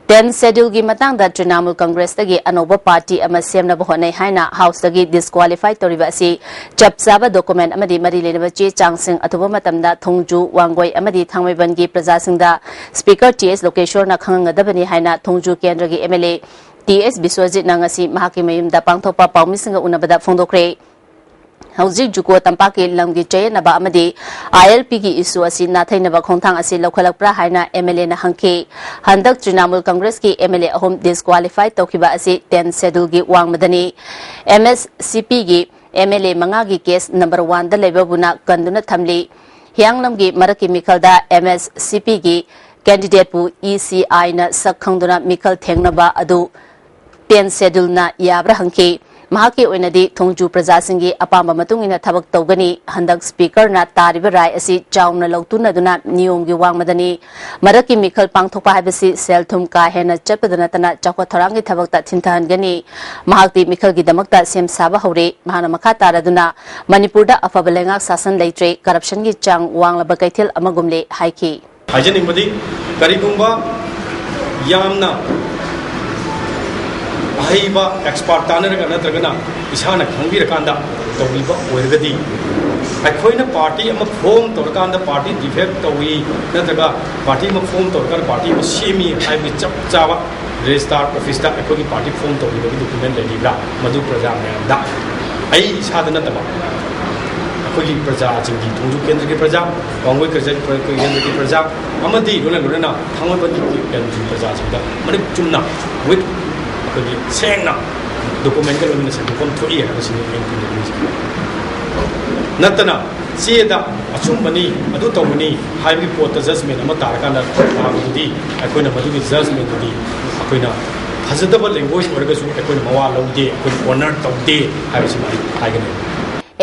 Ten Scheduleꯒꯤ ꯃꯇꯥꯡꯗ ꯇ꯭ꯔꯤꯅꯥꯃꯨꯜ ꯀꯪꯒ꯭ꯔꯦꯁꯇꯒꯤ ꯑꯅꯧꯕ party ꯑꯃ ꯁꯦꯝꯅꯕ ꯍꯣꯠꯅꯩ ꯍꯥꯏꯅ Houseꯇꯒꯤ disqualify ꯇꯧꯔꯤꯕ ꯑꯁꯤ ꯆꯞ ꯆꯥꯕ document ꯑꯃꯗꯤ ꯃꯔꯤ ꯂꯩꯅꯕ ꯆꯦ ꯆꯥꯡꯁꯤꯡ ꯑꯊꯨꯕ ꯃꯇꯝꯗ ꯊꯣꯡꯖꯨ, ꯋꯥꯡꯒꯣꯏ ꯑꯃꯗꯤ ꯊꯥꯡꯃꯩꯕꯟꯒꯤ ꯄ꯭ꯔꯖꯥꯁꯤꯡꯗ Speaker T S ꯂꯣꯀꯦꯁꯣꯔꯅ ꯈꯪꯍꯟꯒꯗꯕꯅꯤ ꯍꯥꯏꯅ ꯊꯣꯡꯖꯨ ꯀꯦꯟꯗ꯭ꯔꯒꯤ M L A T S ꯕꯤꯁ꯭ꯋꯖꯤꯠꯅ ꯉꯁꯤ ꯃꯍꯥꯛꯀꯤ ꯃꯌꯨꯝꯗ ꯄꯥꯡꯊꯣꯛꯄ ꯄꯥꯎꯃꯤꯁꯤꯡꯒ ꯎꯅꯕꯗ ꯐꯣꯡꯗꯣꯛꯈ꯭ꯔꯦ꯫ ꯍꯧꯖꯤꯛ ꯖꯨꯀꯣ ꯇꯝꯄꯥꯛꯀꯤ ꯂꯝꯒꯤ ꯆꯌꯦꯠꯅꯕ ꯑꯃꯗꯤ I L Pꯒꯤ issue ꯑꯁꯤ ꯅꯥꯊꯩꯅꯕ ꯈꯣꯡꯊꯥꯡ ꯑꯁꯤ ꯂꯧꯈꯠꯂꯛꯄ꯭ꯔꯥ ꯍꯥꯏꯅ M L Aꯅ ꯍꯪꯈꯤ꯫ ꯍꯟꯗꯛ ꯇ꯭ꯔꯤꯅꯥꯃꯨꯜ ꯀꯪꯒ꯭ꯔꯦꯁꯀꯤ M L A ꯑꯍꯨꯝ disqualify ꯇꯧꯈꯤꯕ ꯑꯁꯤ Ten Scheduleꯒꯤ ꯋꯥꯡꯃꯗꯅꯤ꯫ M S C Pꯒꯤ M L A ꯃꯉꯥꯒꯤ case number oneꯗ ꯂꯩꯕꯕꯨꯅ ꯀꯟꯗꯨꯅ ꯊꯝꯂꯤ꯫ ꯍꯤꯌꯥꯡꯂꯝꯒꯤ ꯃꯔꯛꯀꯤ ꯃꯤꯈꯜꯗ M S C Pꯒꯤ candidateꯄꯨ E C Iꯅ ꯁꯛ ꯈꯪꯗꯨꯅ ꯃꯤꯈꯜ ꯊꯦꯡꯅꯕ ꯑꯗꯨ Ten Scheduleꯅ ꯌꯥꯕ꯭ꯔꯥ ꯍꯪꯈꯤ꯫ ꯃꯍꯥꯛꯀꯤ ꯑꯣꯏꯅꯗꯤ ꯊꯣꯡꯖꯨ ꯄ꯭ꯔꯖꯥꯁꯤꯡꯒꯤ ꯑꯄꯥꯝꯕ ꯃꯇꯨꯡ ꯏꯟꯅ ꯊꯕꯛ ꯇꯧꯒꯅꯤ꯫ ꯍꯟꯗꯛ Speakerꯅ ꯇꯥꯔꯤꯕ ꯔꯥꯏ ꯑꯁꯤ ꯆꯥꯎꯅ ꯂꯧꯇꯨꯅꯗꯨꯅ ꯅꯤꯌꯣꯝꯒꯤ ꯋꯥꯡꯃꯗꯅꯤ꯫ ꯃꯔꯛꯀꯤ ꯃꯤꯈꯜ ꯄꯥꯡꯊꯣꯛꯄ ꯍꯥꯏꯕꯁꯤ ꯁꯦꯜ ꯊꯨꯝ ꯀꯥ ꯍꯦꯟꯅ ꯆꯠꯄꯗ ꯅꯠꯇꯅ ꯆꯥꯎꯈꯠ ꯊꯧꯔꯥꯡꯒꯤ ꯊꯕꯛꯇ ꯊꯤꯟꯊꯍꯟꯒꯅꯤ꯫ ꯃꯍꯥꯛꯇꯤ ꯃꯤꯈꯜꯒꯤꯗꯃꯛꯇ ꯁꯦꯝ ꯁꯥꯕ ꯍꯧꯔꯦ꯫ ꯃꯍꯥꯛꯅ ꯃꯈꯥ ꯇꯥꯔꯗꯨꯅ ꯃꯅꯤꯄꯨꯔꯗ ꯑꯐꯕ ꯂꯩꯉꯥꯛ ꯁꯥꯁꯟ ꯂꯩꯇ꯭ꯔꯦ, corruptionꯒꯤ ꯆꯥꯡ ꯋꯥꯡꯂꯕ ꯀꯩꯊꯦꯜ ꯑꯃꯒꯨꯝꯂꯦ ꯍꯥꯏꯈꯤ꯫ ꯍꯥꯏꯖꯅꯤꯡꯕꯗꯤ, ꯀꯔꯤꯒꯨꯝꯕ ꯌꯥꯝꯅ ꯑꯍꯩꯕ expert ꯇꯥꯟꯅꯔꯒ ꯅꯠꯇ꯭ꯔꯒꯅ ꯏꯁꯥꯅ ꯈꯪꯕꯤꯔꯀꯥꯟꯗ ꯇꯧꯕꯤꯕ ꯑꯣꯏꯔꯒꯗꯤ, ꯑꯩꯈꯣꯏꯅ party ꯑꯃ form ꯇꯧꯔꯀꯥꯟꯗ party defect ꯇꯧꯏ ꯅꯠꯇ꯭ꯔꯒ party ꯑꯃ form ꯇꯧꯔꯀꯥꯟꯗ party ꯑꯃ ꯁꯦꯝꯃꯤ ꯍꯥꯏꯕꯒꯤ ꯆꯞ ꯆꯥꯕ registrar officeꯇ ꯑꯩꯈꯣꯏꯒꯤ party form ꯇꯧꯔꯤꯕꯒꯤ document ꯂꯩꯔꯤꯕ꯭ꯔꯥ, ꯃꯗꯨ ꯄ꯭ꯔꯖꯥ ꯃꯌꯥꯝꯗ, ꯑꯩ ꯏꯁꯥꯗ ꯅꯠꯇꯕ, ꯑꯩꯈꯣꯏꯒꯤ ꯄ꯭ꯔꯖꯥꯁꯤꯡꯒꯤ, ꯊꯣꯡꯖꯨ ꯀꯦꯟꯗ꯭ꯔꯒꯤ ꯄ꯭ꯔꯖꯥ, ꯋꯥꯡꯒꯣꯏ ꯀꯦꯟꯗ꯭ꯔꯒꯤ ꯄ꯭ꯔꯖꯥ ꯑꯃꯗꯤ ꯂꯣꯏꯅ ꯂꯣꯏꯅꯅ ꯊꯥꯡꯃꯩꯕꯟꯒꯤ ꯀꯦꯟꯗ꯭ꯔꯒꯤ ꯄ꯭ꯔꯖꯥꯁꯤꯡꯗ ꯃꯔꯤꯛ ꯆꯨꯝꯅ, with ꯑꯩꯈꯣꯏꯒꯤ ꯁꯦꯡꯅ documentꯀ ꯂꯣꯏꯅꯅ ꯁꯟꯗꯣꯛꯐꯝ ꯊꯣꯛꯏ ꯍꯥꯏꯕꯁꯤꯅꯤ ꯑꯩꯅ ꯐꯣꯡꯗꯣꯛꯅꯤꯡꯉꯤꯁꯦ꯫ ꯅꯠꯇꯅ ꯆꯦꯗ ꯑꯆꯨꯝꯕꯅꯤ, ꯑꯗꯨ ꯇꯧꯕꯅꯤ ꯍꯥꯏꯕꯒꯤ ꯄꯣꯠꯇ judgement ꯑꯃ ꯇꯥꯔꯀꯥꯟꯗ ꯇꯥꯕꯗꯨꯗꯤ, ꯑꯩꯈꯣꯏꯅ ꯃꯗꯨꯒꯤ judgementꯗꯨꯗꯤ ꯑꯩꯈꯣꯏꯅ ꯐꯖꯗꯕ ꯂꯦꯡꯒ꯭ꯋꯦꯖ ꯑꯣꯏꯔꯒꯁꯨ ꯑꯩꯈꯣꯏꯅ ꯃꯋꯥ ꯂꯧꯗꯦ, ꯑꯩꯈꯣꯏꯅ ꯑꯣꯅꯔ ꯇꯧꯗꯦ ꯍꯥꯏꯕꯁꯤꯃ ꯑꯩ ꯍꯥꯏꯒꯅꯤ꯫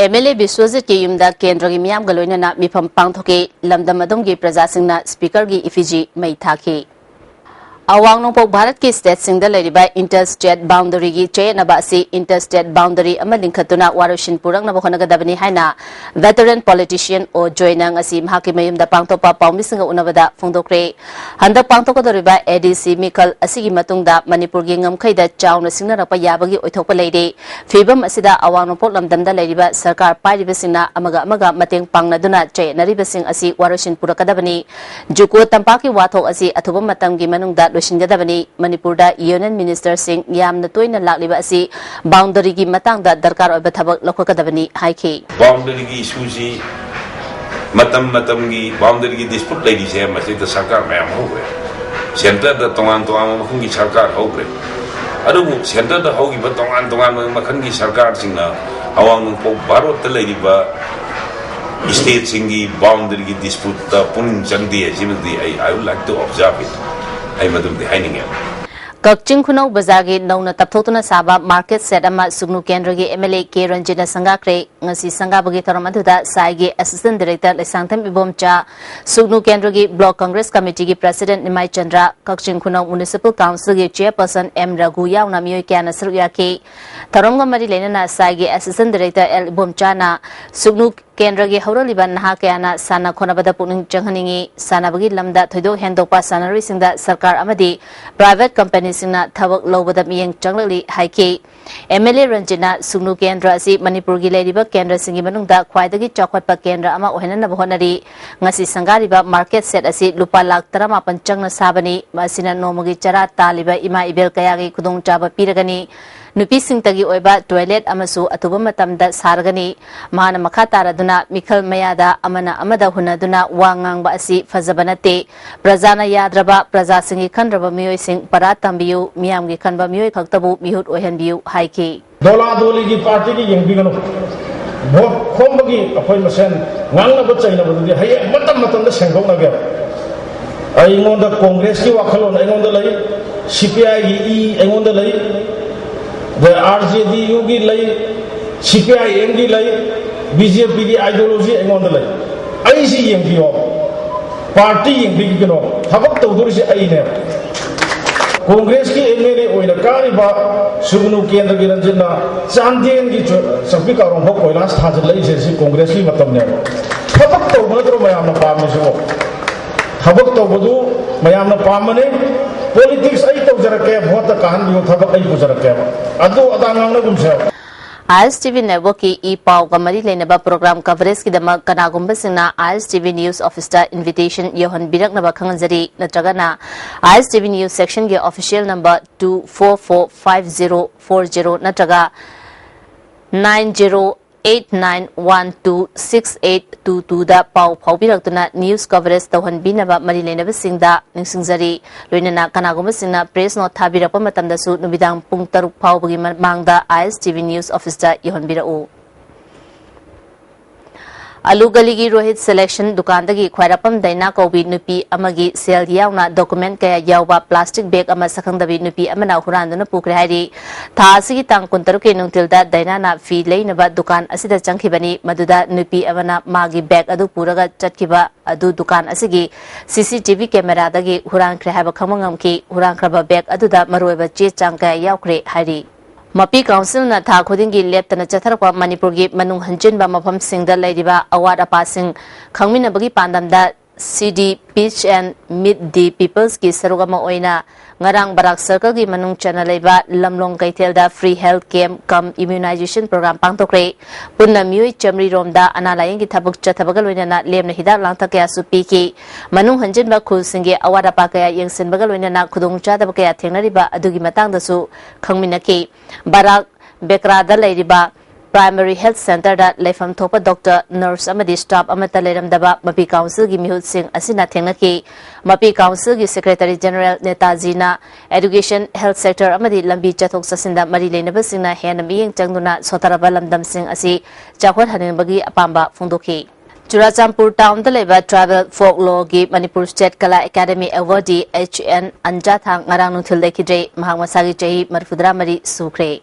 ꯑꯦꯝ ꯑꯦꯜ ꯑꯦ ꯕꯤꯁ꯭ꯋꯖꯤꯠꯀꯤ ꯌꯨꯝꯗ ꯀꯦꯟꯗ꯭ꯔꯒꯤ ꯃꯤꯌꯥꯝꯒ ꯂꯣꯏꯅꯅ ꯃꯤꯐꯝ ꯄꯥꯡꯊꯣꯛꯈꯤ꯫ ꯂꯝꯗꯝ ꯑꯗꯨꯝꯒꯤ ꯄ꯭ꯔꯖꯥꯁꯤꯡꯅ ꯁ꯭ꯄꯤꯀꯔꯒꯤ ꯏꯐꯤꯖꯤ ꯃꯩ ꯊꯥꯈꯤ꯫ ꯑꯋꯥꯡ ꯅꯣꯡꯄꯣꯛ ꯚꯥꯔꯠꯀꯤ ꯁ꯭ꯇꯦꯠꯁꯤꯡꯗ ꯂꯩꯔꯤꯕ ꯏꯟꯇꯔ ꯁ꯭ꯇꯦꯠ ꯕꯥꯎꯟꯗꯔꯤꯒꯤ ꯆꯌꯦꯠꯅꯕ ꯑꯁꯤ ꯏꯟꯇꯔ ꯁ꯭ꯇꯦꯠ ꯕꯥꯎꯟꯗꯔꯤ ꯑꯃ ꯂꯤꯡꯈꯠꯇꯨꯅ ꯋꯥꯔꯣꯏꯁꯤꯟ ꯄꯨꯔꯛꯅꯕ ꯍꯣꯠꯅꯒꯗꯕꯅꯤ ꯍꯥꯏꯅ veteran politician ꯑꯣ ꯖꯣꯏꯅ ꯉꯁꯤ ꯃꯍꯥꯛꯀꯤ ꯃꯌꯨꯝꯗ ꯄꯥꯡꯊꯣꯛꯄ ꯄꯥꯎꯃꯤꯁꯤꯡꯒ ꯎꯅꯕꯗ ꯐꯣꯡꯗꯣꯛꯈ꯭ꯔꯦ꯫ ꯍꯟꯗꯛ ꯄꯥꯡꯊꯣꯛꯀꯗꯧꯔꯤꯕ ꯑꯦ ꯗꯤ ꯁꯤ ꯃꯤꯈꯜ ꯑꯁꯤꯒꯤ ꯃꯇꯨꯡꯗ ꯃꯅꯤꯄꯨꯔꯒꯤ ꯉꯝꯈꯩꯗ ꯆꯥꯎꯅ ꯁꯤꯡꯅꯔꯛꯄ ꯌꯥꯕꯒꯤ ꯑꯣꯏꯊꯣꯛꯄ ꯂꯩꯔꯦ꯫ ꯐꯤꯕꯝ ꯑꯁꯤꯗ ꯑꯋꯥꯡ ꯅꯣꯡꯄꯣꯛ ꯂꯝꯗꯝꯗ ꯂꯩꯔꯤꯕ ꯁꯔꯀꯥꯔ ꯄꯥꯏꯔꯤꯕꯁꯤꯡꯅ ꯑꯃꯒ ꯑꯃꯒ ꯃꯇꯦꯡ ꯄꯥꯡꯅꯗꯨꯅ ꯆꯌꯦꯠꯅꯔꯤꯕꯁꯤꯡ ꯑꯁꯤ ꯋꯥꯔꯣꯏꯁꯤꯟ ꯄꯨꯔꯛꯀꯗꯕꯅꯤ꯫ ꯖꯨꯀꯣ ꯇꯝꯄꯥꯛꯀꯤ ꯋꯥꯊꯣꯛ ꯑꯁꯤ ꯑꯊꯨꯕ ꯃꯇꯝꯒꯤ ꯃꯅꯨꯡꯗ ꯂꯣꯏꯁꯤꯟꯒꯗꯕꯅꯤ꯫ ꯃꯅꯤꯄꯨꯔꯗ ꯌꯨꯅꯤꯌꯟ ꯃꯤꯅꯤꯁꯇꯔꯁꯤꯡ ꯌꯥꯝꯅ ꯇꯣꯏꯅ ꯂꯥꯛꯂꯤꯕ ꯑꯁꯤ ꯕꯥꯎꯟꯗꯔꯤꯒꯤ ꯃꯇꯥꯡꯗ ꯗꯔꯀꯥꯔ ꯑꯣꯏꯕ ꯊꯕꯛ ꯂꯧꯈꯠꯀꯗꯕꯅꯤ ꯍꯥꯏꯈꯤ꯫ ꯕꯥꯎꯟꯗꯔꯤꯒꯤ ꯏꯁꯨꯁꯤ ꯃꯇꯝ ꯃꯇꯝꯒꯤ ꯕꯥꯎꯟꯗꯔꯤꯒꯤ ꯗꯤꯁꯄ꯭ꯌꯨꯠ ꯂꯩꯔꯤꯁꯦ ꯃꯁꯤꯗ ꯁꯔꯀꯥꯔ ꯃꯌꯥꯝ ꯍꯧꯈ꯭ꯔꯦ꯫ ꯁꯦꯟꯇꯔꯗ ꯇꯣꯉꯥꯟ ꯇꯣꯉꯥꯟꯕ ꯃꯐꯝꯒꯤ ꯁꯔꯀꯥꯔ ꯍꯧꯈ꯭ꯔꯦ꯫ ꯑꯗꯨꯕꯨ ꯁꯦꯟꯇꯔꯗ ꯍꯧꯈꯤꯕ ꯇꯣꯉꯥꯟ ꯇꯣꯉꯥꯟꯕ ꯃꯈꯜꯒꯤ ꯁꯔꯀꯥꯔꯁꯤꯡꯅ ꯑꯋꯥꯡ ꯅꯣꯡꯄꯣꯛ ꯚꯥꯔꯣꯠꯇ ꯂꯩꯔꯤꯕ ꯁ꯭ꯇꯦꯠꯁꯤꯡꯒꯤ ꯕꯥꯎꯟꯗꯔꯤꯒꯤ ꯗꯤꯁꯄ꯭ꯌꯨꯠꯇ ꯄꯨꯛꯅꯤꯡ ꯆꯪꯗꯦ ꯍꯥꯏꯁꯤꯃꯗꯤ ꯑꯩ I would like to observe it꯫ ꯑꯩ ꯃꯗꯨꯃꯗꯤ ꯍꯥꯏꯅꯤꯡꯉꯦ꯫ ꯀꯛꯆꯤꯡ ꯈꯨꯅꯧ ꯕꯖꯥꯔꯒꯤ ꯅꯧꯅ ꯇꯞꯊꯣꯛꯇꯨꯅ ꯁꯥꯕ ꯃꯥꯔꯀꯦꯠ ꯁꯦꯠ ꯑꯃ ꯁꯨꯒꯅꯨ ꯀꯦꯟꯗ꯭ꯔꯒꯤ ꯑꯦꯝ ꯑꯦꯜ ꯑꯦ ꯀꯦ ꯔꯟꯖꯤꯠꯅ ꯁꯪꯒꯥꯈ꯭ꯔꯦ꯫ ꯉꯁꯤ ꯁꯪꯒꯥꯕꯒꯤ ꯊꯧꯔꯝ ꯑꯗꯨꯗ ꯁꯥꯏꯒꯤ ꯑꯦꯁꯤꯁꯇꯦꯟ ꯗꯤꯔꯦꯛꯇꯔ ꯂꯩꯁꯥꯡꯊꯦꯝ ꯏꯕꯣꯝꯆꯥ, ꯁꯨꯒꯅꯨ ꯀꯦꯟꯗ꯭ꯔꯒꯤ ꯕ꯭ꯂꯣꯛ ꯀꯪꯒ꯭ꯔꯦꯁ ꯀꯃꯤꯇꯤꯒꯤ ꯄ꯭ꯔꯁꯤꯗꯦꯟ ꯅꯤꯃꯥꯏ ꯆꯟꯗ꯭ꯔ, ꯀꯛꯆꯤꯡ ꯈꯨꯅꯧ ꯃ꯭ꯌꯨꯅꯤꯁꯤꯄꯥꯜ ꯀꯥꯎꯟꯁꯤꯜꯒꯤ ꯆꯦꯌꯔꯄꯔꯁꯟ ꯑꯦꯝ ꯔꯘꯨ ꯌꯥꯎꯅ ꯃꯤꯑꯣꯏ ꯀꯌꯥꯅ ꯁꯔꯨꯛ ꯌꯥꯈꯤ꯫ ꯊꯧꯔꯝꯒ ꯃꯔꯤ ꯂꯩꯅꯅ ꯁꯥꯏꯒꯤ ꯑꯦꯁꯤꯁꯇꯦꯟ ꯗꯤꯔꯦꯛꯇꯔ ꯑꯦꯜ ꯏꯕꯣꯝꯆꯥꯅ ꯁꯨꯒꯅꯨ ꯀꯦꯟꯗ꯭ꯔꯒꯤ ꯍꯧꯔꯛꯂꯤꯕ ꯅꯍꯥ ꯀꯌꯥꯅ ꯁꯥꯟꯅ ꯈꯣꯠꯅꯕꯗ ꯄꯨꯛꯅꯤꯡ ꯆꯪꯍꯟꯅꯤꯡꯏ꯫ ꯁꯥꯟꯅꯕꯒꯤ ꯂꯝꯗ ꯊꯣꯏꯗꯣꯛ ꯍꯦꯟꯗꯣꯛꯄ ꯁꯥꯟꯅꯔꯣꯏꯁꯤꯡꯗ ꯁꯔꯀꯥꯔ ꯑꯃꯗꯤ ꯄ꯭ꯔꯥꯏꯚꯦꯠ ꯀꯝꯄꯦꯅꯤꯁꯤꯡꯅ ꯊꯕꯛ ꯂꯧꯕꯗ ꯃꯤꯠꯌꯦꯡ ꯆꯪꯂꯛꯂꯤ ꯍꯥꯏꯈꯤ꯫ ꯑꯦꯝ ꯑꯦꯜ ꯑꯦ ꯔꯟꯖꯤꯠꯅ ꯁꯨꯒꯅꯨ ꯀꯦꯟꯗ꯭ꯔ ꯑꯁꯤ ꯃꯅꯤꯄꯨꯔꯒꯤ ꯂꯩꯔꯤꯕ ꯀꯦꯟꯗ꯭ꯔꯁꯤꯡꯒꯤ ꯃꯅꯨꯡꯗ ꯈ꯭ꯋꯥꯏꯗꯒꯤ ꯆꯥꯎꯈꯠꯄ ꯀꯦꯟꯗ꯭ꯔ ꯑꯃ ꯑꯣꯏꯍꯟꯅꯅꯕ ꯍꯣꯠꯅꯔꯤ꯫ ꯉꯁꯤ ꯁꯪꯒꯥꯔꯤꯕ ꯃꯥꯔꯀꯦꯠ ꯁꯦꯠ ꯑꯁꯤ ꯂꯨꯄꯥ ꯂꯥꯈ ꯇꯔꯥꯃꯥꯄꯟ ꯆꯪꯅ ꯁꯥꯕꯅꯤ꯫ ꯃꯁꯤꯅ ꯅꯣꯡꯃꯒꯤ ꯆꯔꯥ ꯇꯥꯜꯂꯤꯕ ꯏꯃꯥ ꯏꯕꯦꯜ ꯀꯌꯥꯒꯤ ꯈꯨꯗꯣꯡꯆꯥꯕ ꯄꯤꯔꯒꯅꯤ꯫ ꯅꯨꯄꯤꯁꯤꯡꯇꯒꯤ ꯑꯣꯏꯕ ꯇꯣꯏꯂꯦꯠ ꯑꯃꯁꯨ ꯑꯊꯨꯕ ꯃꯇꯝꯗ ꯁꯥꯔꯒꯅꯤ꯫ ꯃꯍꯥꯛꯅ ꯃꯈꯥ ꯇꯥꯔꯗꯨꯅ ꯃꯤꯈꯜ ꯃꯌꯥꯗ ꯑꯃꯅ ꯑꯃꯗ ꯍꯨꯟꯅꯗꯨꯅ ꯋꯥ ꯉꯥꯡꯕ ꯑꯁꯤ ꯐꯖꯕ ꯅꯠꯇꯦ꯫ ꯄ꯭ꯔꯖꯥꯅ ꯌꯥꯗ꯭ꯔꯕ, ꯄ꯭ꯔꯖꯥꯁꯤꯡꯒꯤ ꯈꯟꯗ꯭ꯔꯕ ꯃꯤꯑꯣꯏꯁꯤꯡ ꯄꯔꯥ ꯇꯝꯕꯤꯌꯨ, ꯃꯤꯌꯥꯝꯒꯤ ꯈꯟꯕ ꯃꯤꯑꯣꯏ ꯈꯛꯇꯕꯨ ꯃꯤꯍꯨꯠ ꯑꯣꯏꯍꯟꯕꯤꯌꯨ ꯍꯥꯏꯈꯤ꯫ ꯗꯣꯂꯥ ꯗꯣꯂꯤꯒꯤ ꯄꯥꯔꯇꯤꯒꯤ ꯌꯦꯡꯕꯤꯒꯅꯨ꯫ ꯚꯣꯠ ꯈꯣꯝꯕꯒꯤ ꯑꯩꯈꯣꯏ ꯃꯁꯦꯟ ꯉꯥꯡꯅꯕ ꯆꯩꯅꯕꯗꯨꯗꯤ ꯍꯌꯦꯡ ꯃꯇꯝ ꯃꯇꯝꯗ ꯁꯦꯡꯗꯣꯛꯅꯒꯦꯕ꯫ ꯑꯩꯉꯣꯟꯗ ꯀꯣꯡꯒ꯭ꯔꯦꯁꯀꯤ ꯋꯥꯈꯜꯂꯣꯟ ꯑꯩꯉꯣꯟꯗ ꯂꯩ, ꯁꯤ ꯄꯤ ꯑꯥꯏꯒꯤ ꯏ ꯑꯩꯉꯣꯟꯗ ꯂꯩ, ꯑꯗ ꯑꯥꯔ ꯖꯦ ꯗꯤ ꯌꯨꯒꯤ ꯂꯩ, ꯁꯤ ꯄꯤ ꯑꯥꯏ ꯑꯦꯝꯒꯤ ꯂꯩ, ꯕꯤ ꯖꯦ ꯄꯤꯒꯤ ideology ꯑꯩꯉꯣꯟꯗ ꯂꯩ꯫ ꯑꯩꯁꯤ ꯌꯦꯡꯕꯤꯌꯣ, party ꯌꯦꯡꯕꯤꯒꯅꯣ, ꯊꯕꯛ ꯇꯧꯗꯣꯔꯤꯁꯦ ꯑꯩꯅꯦ꯫ ꯀꯣꯡꯒ꯭ꯔꯦꯁꯀꯤ ꯑꯦꯝ ꯑꯦꯜ ꯑꯦ ꯑꯣꯏꯅ ꯀꯥꯔꯤꯕ ꯁꯨꯒꯅꯨ ꯀꯦꯟꯗ꯭ꯔꯒꯤ ꯔꯟꯖꯤꯠꯅ ꯆꯥꯟꯗꯦꯜꯒꯤ ꯆ-, ꯆꯥꯛꯄꯤ ꯀꯥꯔꯣꯡ ꯐꯥꯎ ꯀꯣꯏꯂꯥꯁ ꯊꯥꯖꯤꯜꯂꯛꯏꯁꯦ ꯁꯤ ꯀꯣꯡꯒ꯭ꯔꯦꯁꯀꯤ ꯃꯇꯝꯅꯦꯕ꯫ ꯊꯕꯛ ꯇꯧꯕ ꯅꯠꯇ꯭ꯔꯣ ꯃꯌꯥꯝꯅ ꯄꯥꯝꯃꯤꯁꯤꯕꯣ? ꯊꯕꯛ ꯇꯧꯕꯗꯨ ꯃꯌꯥꯝꯅ ꯄꯥꯝꯕꯅꯤ꯫ Politics ꯑꯩ ꯇꯧꯖꯔꯛꯀꯦ, vote ꯀꯥꯍꯟꯕꯤꯌꯨ, ꯊꯕꯛ ꯑꯩ ꯄꯨꯖꯔꯛꯀꯦꯕ꯫ ꯑꯗꯨ ꯑꯗꯥ ꯉꯥꯡꯅꯒꯨꯝꯁꯦꯕ꯫ ꯑꯥꯏ ꯑꯦꯁ ꯇꯤ ꯚꯤ network ꯀꯤ ꯏ ꯄꯥꯎꯒ ꯃꯔꯤ ꯂꯩꯅꯕ program coverage ꯀꯤꯗꯃꯛ ꯀꯅꯥꯒꯨꯝꯕꯁꯤꯡꯅ ꯑꯥꯏ ꯑꯦꯁ ꯇꯤ ꯚꯤ news office ꯇ invitation ꯌꯧꯍꯟꯕꯤꯔꯛꯅꯕ ꯈꯪꯍꯟꯖꯔꯤ, ꯅꯠꯇ꯭ꯔꯒꯅ ꯑꯥꯏ ꯑꯦꯁ ꯇꯤ ꯚꯤ news section ꯒꯤ official number two four four five zero four zero ꯅꯠꯇ꯭ꯔꯒ nine zero eight nine one two six eight two two ꯗ ꯄꯥꯎ ꯐꯥꯎꯕꯤꯔꯛꯇꯨꯅ news coverage ꯇꯧꯍꯟꯕꯤꯅꯕ ꯃꯔꯤ ꯂꯩꯅꯕꯁꯤꯡꯗ ꯅꯤꯡꯁꯤꯡꯖꯔꯤ꯫ ꯂꯣꯏꯅꯅ ꯀꯅꯥꯒꯨꯝꯕꯁꯤꯡꯅ press note ꯊꯥꯕꯤꯔꯛꯄ ꯃꯇꯝꯗꯁꯨ ꯅꯨꯃꯤꯗꯥꯡ ꯄꯨꯡ ꯇꯔꯨꯛ ꯐꯥꯎꯕꯒꯤ ꯃꯃꯥꯡꯗ ꯑꯥꯏ ꯑꯦꯁ ꯇꯤ ꯚꯤ news office ꯇ ꯌꯧꯍꯟꯕꯤꯔꯛꯎ꯫ ꯑꯂꯨ ꯒꯂꯤꯒꯤ ꯔꯣꯍꯤꯠ selection ꯗꯨꯀꯥꯟꯗꯒꯤ ꯈ꯭ꯋꯥꯏꯔꯥꯛꯄꯝ ꯗꯥꯏꯅꯥ ꯀꯧꯕꯤ ꯅꯨꯄꯤ ꯑꯃꯒꯤ ꯁꯦꯜ ꯌꯥꯎꯅ document ꯀꯌꯥ ꯌꯥꯎꯕ plastic bag ꯑꯃ ꯁꯛꯈꯪꯗꯕꯤ ꯅꯨꯄꯤ ꯑꯃꯅ ꯍꯨꯔꯥꯟꯗꯨꯅ ꯄꯨꯈ꯭ꯔꯦ ꯍꯥꯏꯔꯤ꯫ ꯊꯥ ꯑꯁꯤꯒꯤ ꯇꯥꯡ ꯀꯨꯟꯇꯔꯨꯛꯀꯤ ꯅꯨꯡꯊꯤꯜꯗ ꯗꯥꯏꯅꯥꯅ ꯐꯤ ꯂꯩꯅꯕ ꯗꯨꯀꯥꯟ ꯑꯁꯤꯗ ꯆꯪꯈꯤꯕꯅꯤ꯫ ꯃꯗꯨꯗ ꯅꯨꯄꯤ ꯑꯃꯅ ꯃꯥꯒꯤ bag ꯑꯗꯨ ꯄꯨꯔꯒ ꯆꯠꯈꯤꯕ ꯑꯗꯨ ꯗꯨꯀꯥꯟ ꯑꯁꯤꯒꯤ C C T V camera ꯗꯒꯤ ꯍꯨꯔꯥꯟꯈ꯭ꯔꯦ ꯍꯥꯏꯕ ꯈꯪꯕ ꯉꯝꯈꯤ꯫ ꯍꯨꯔꯥꯟꯈ꯭ꯔꯕ bag ꯑꯗꯨꯗ ꯃꯔꯨꯑꯣꯏꯕ ꯆꯦ ꯆꯥꯡ ꯀꯌꯥ ꯌꯥꯎꯈ꯭ꯔꯦ ꯍꯥꯏꯔꯤ꯫ ꯃꯄꯤ ꯀꯥꯎꯟꯁꯤꯜꯅ ꯊꯥ ꯈꯨꯗꯤꯡꯒꯤ ꯂꯦꯞꯇꯅ ꯆꯠꯊꯔꯛꯄ ꯃꯅꯤꯄꯨꯔꯒꯤ ꯃꯅꯨꯡ ꯍꯟꯖꯤꯟꯕ ꯃꯐꯝꯁꯤꯡꯗ ꯂꯩꯔꯤꯕ ꯑꯋꯥꯠ ꯑꯄꯥꯁꯤꯡ ꯈꯪꯃꯤꯟꯅꯕꯒꯤ ꯄꯥꯟꯗꯝꯗ C D Pitch and Meet the Peoples ꯀꯤ ꯁꯔꯨꯛ ꯑꯃ ꯑꯣꯏꯅ ꯉꯔꯥꯡ ꯕꯔꯥꯛ circle ꯒꯤ ꯃꯅꯨꯡ ꯆꯟꯅ ꯂꯩꯕ ꯂꯝꯂꯣꯡ ꯀꯩꯊꯦꯜꯗ free health camp cum immunization program ꯄꯥꯡꯊꯣꯛꯈ꯭ꯔꯦ꯫ ꯄꯨꯟꯅ ꯃꯤꯑꯣꯏ ꯆꯥꯃꯔꯤ ꯔꯣꯝꯗ ꯑꯅꯥ ꯂꯥꯌꯦꯡꯒꯤ ꯊꯕꯛ ꯆꯠꯊꯕꯒ ꯂꯣꯏꯅꯅ ꯂꯦꯝꯅ ꯍꯤꯗꯥꯛ ꯂꯥꯡꯊꯛ ꯀꯌꯥꯁꯨ ꯄꯤꯈꯤ꯫ ꯃꯅꯨꯡ ꯍꯟꯖꯤꯟꯕ ꯈꯨꯜꯁꯤꯡꯒꯤ ꯑꯋꯥꯠ ꯑꯄꯥ ꯀꯌꯥ ꯌꯦꯡꯁꯤꯟꯕꯒ ꯂꯣꯏꯅꯅ ꯈꯨꯗꯣꯡꯆꯥꯗꯕ ꯀꯌꯥ ꯊꯦꯡꯅꯔꯤꯕ ꯑꯗꯨꯒꯤ ꯃꯇꯥꯡꯗꯁꯨ ꯈꯪꯃꯤꯟꯅꯈꯤ꯫ ꯕꯔꯥꯛ ꯕꯦꯀ꯭ꯔꯥꯗ ꯂꯩꯔꯤꯕ primary health centre ꯗ ꯂꯩꯐꯝ ꯊꯣꯛꯄ doctor, nurse ꯑꯃꯗꯤ staff ꯑꯃꯠꯇ ꯂꯩꯔꯝꯗꯕ ꯃꯄꯤ ꯀꯥꯎꯟꯁꯤꯜꯒꯤ ꯃꯤꯍꯨꯠꯁꯤꯡ ꯑꯁꯤꯅ ꯊꯦꯡꯅꯈꯤ꯫ ꯃꯄꯤ ꯀꯥꯎꯟꯁꯤꯜꯒꯤ secretary general ꯅꯦꯇꯥꯖꯤꯅ education, health sector ꯑꯃꯗꯤ ꯂꯝꯕꯤ ꯆꯠꯊꯣꯛ ꯆꯠꯁꯤꯟꯗ ꯃꯔꯤ ꯂꯩꯅꯕꯁꯤꯡꯅ ꯍꯦꯟꯅ ꯃꯤꯠꯌꯦꯡ ꯆꯪꯗꯨꯅ ꯁꯣꯊꯔꯕ ꯂꯝꯗꯝꯁꯤꯡ ꯑꯁꯤ ꯆꯥꯎꯈꯠꯍꯟꯅꯤꯡꯕꯒꯤ ꯑꯄꯥꯝꯕ ꯐꯣꯡꯗꯣꯛꯈꯤ꯫ ꯆꯨꯔꯥꯆꯥꯟꯄꯨꯔ ꯇꯥꯎꯟꯗ ꯂꯩꯕ Tribal Folk Lawꯒꯤ Manipur State Kala Academy Awardee H N ꯑꯟꯖꯥꯊꯥꯡ ꯉꯔꯥꯡ ꯅꯨꯡꯊꯤꯜ ꯂꯩꯈꯤꯗ꯭ꯔꯦ꯫ ꯃꯍꯥꯛ ꯃꯁꯥꯒꯤ ꯆꯍꯤ ꯃꯔꯤꯐꯨꯇꯔꯥꯃꯔꯤ ꯁꯨꯈ꯭ꯔꯦ꯫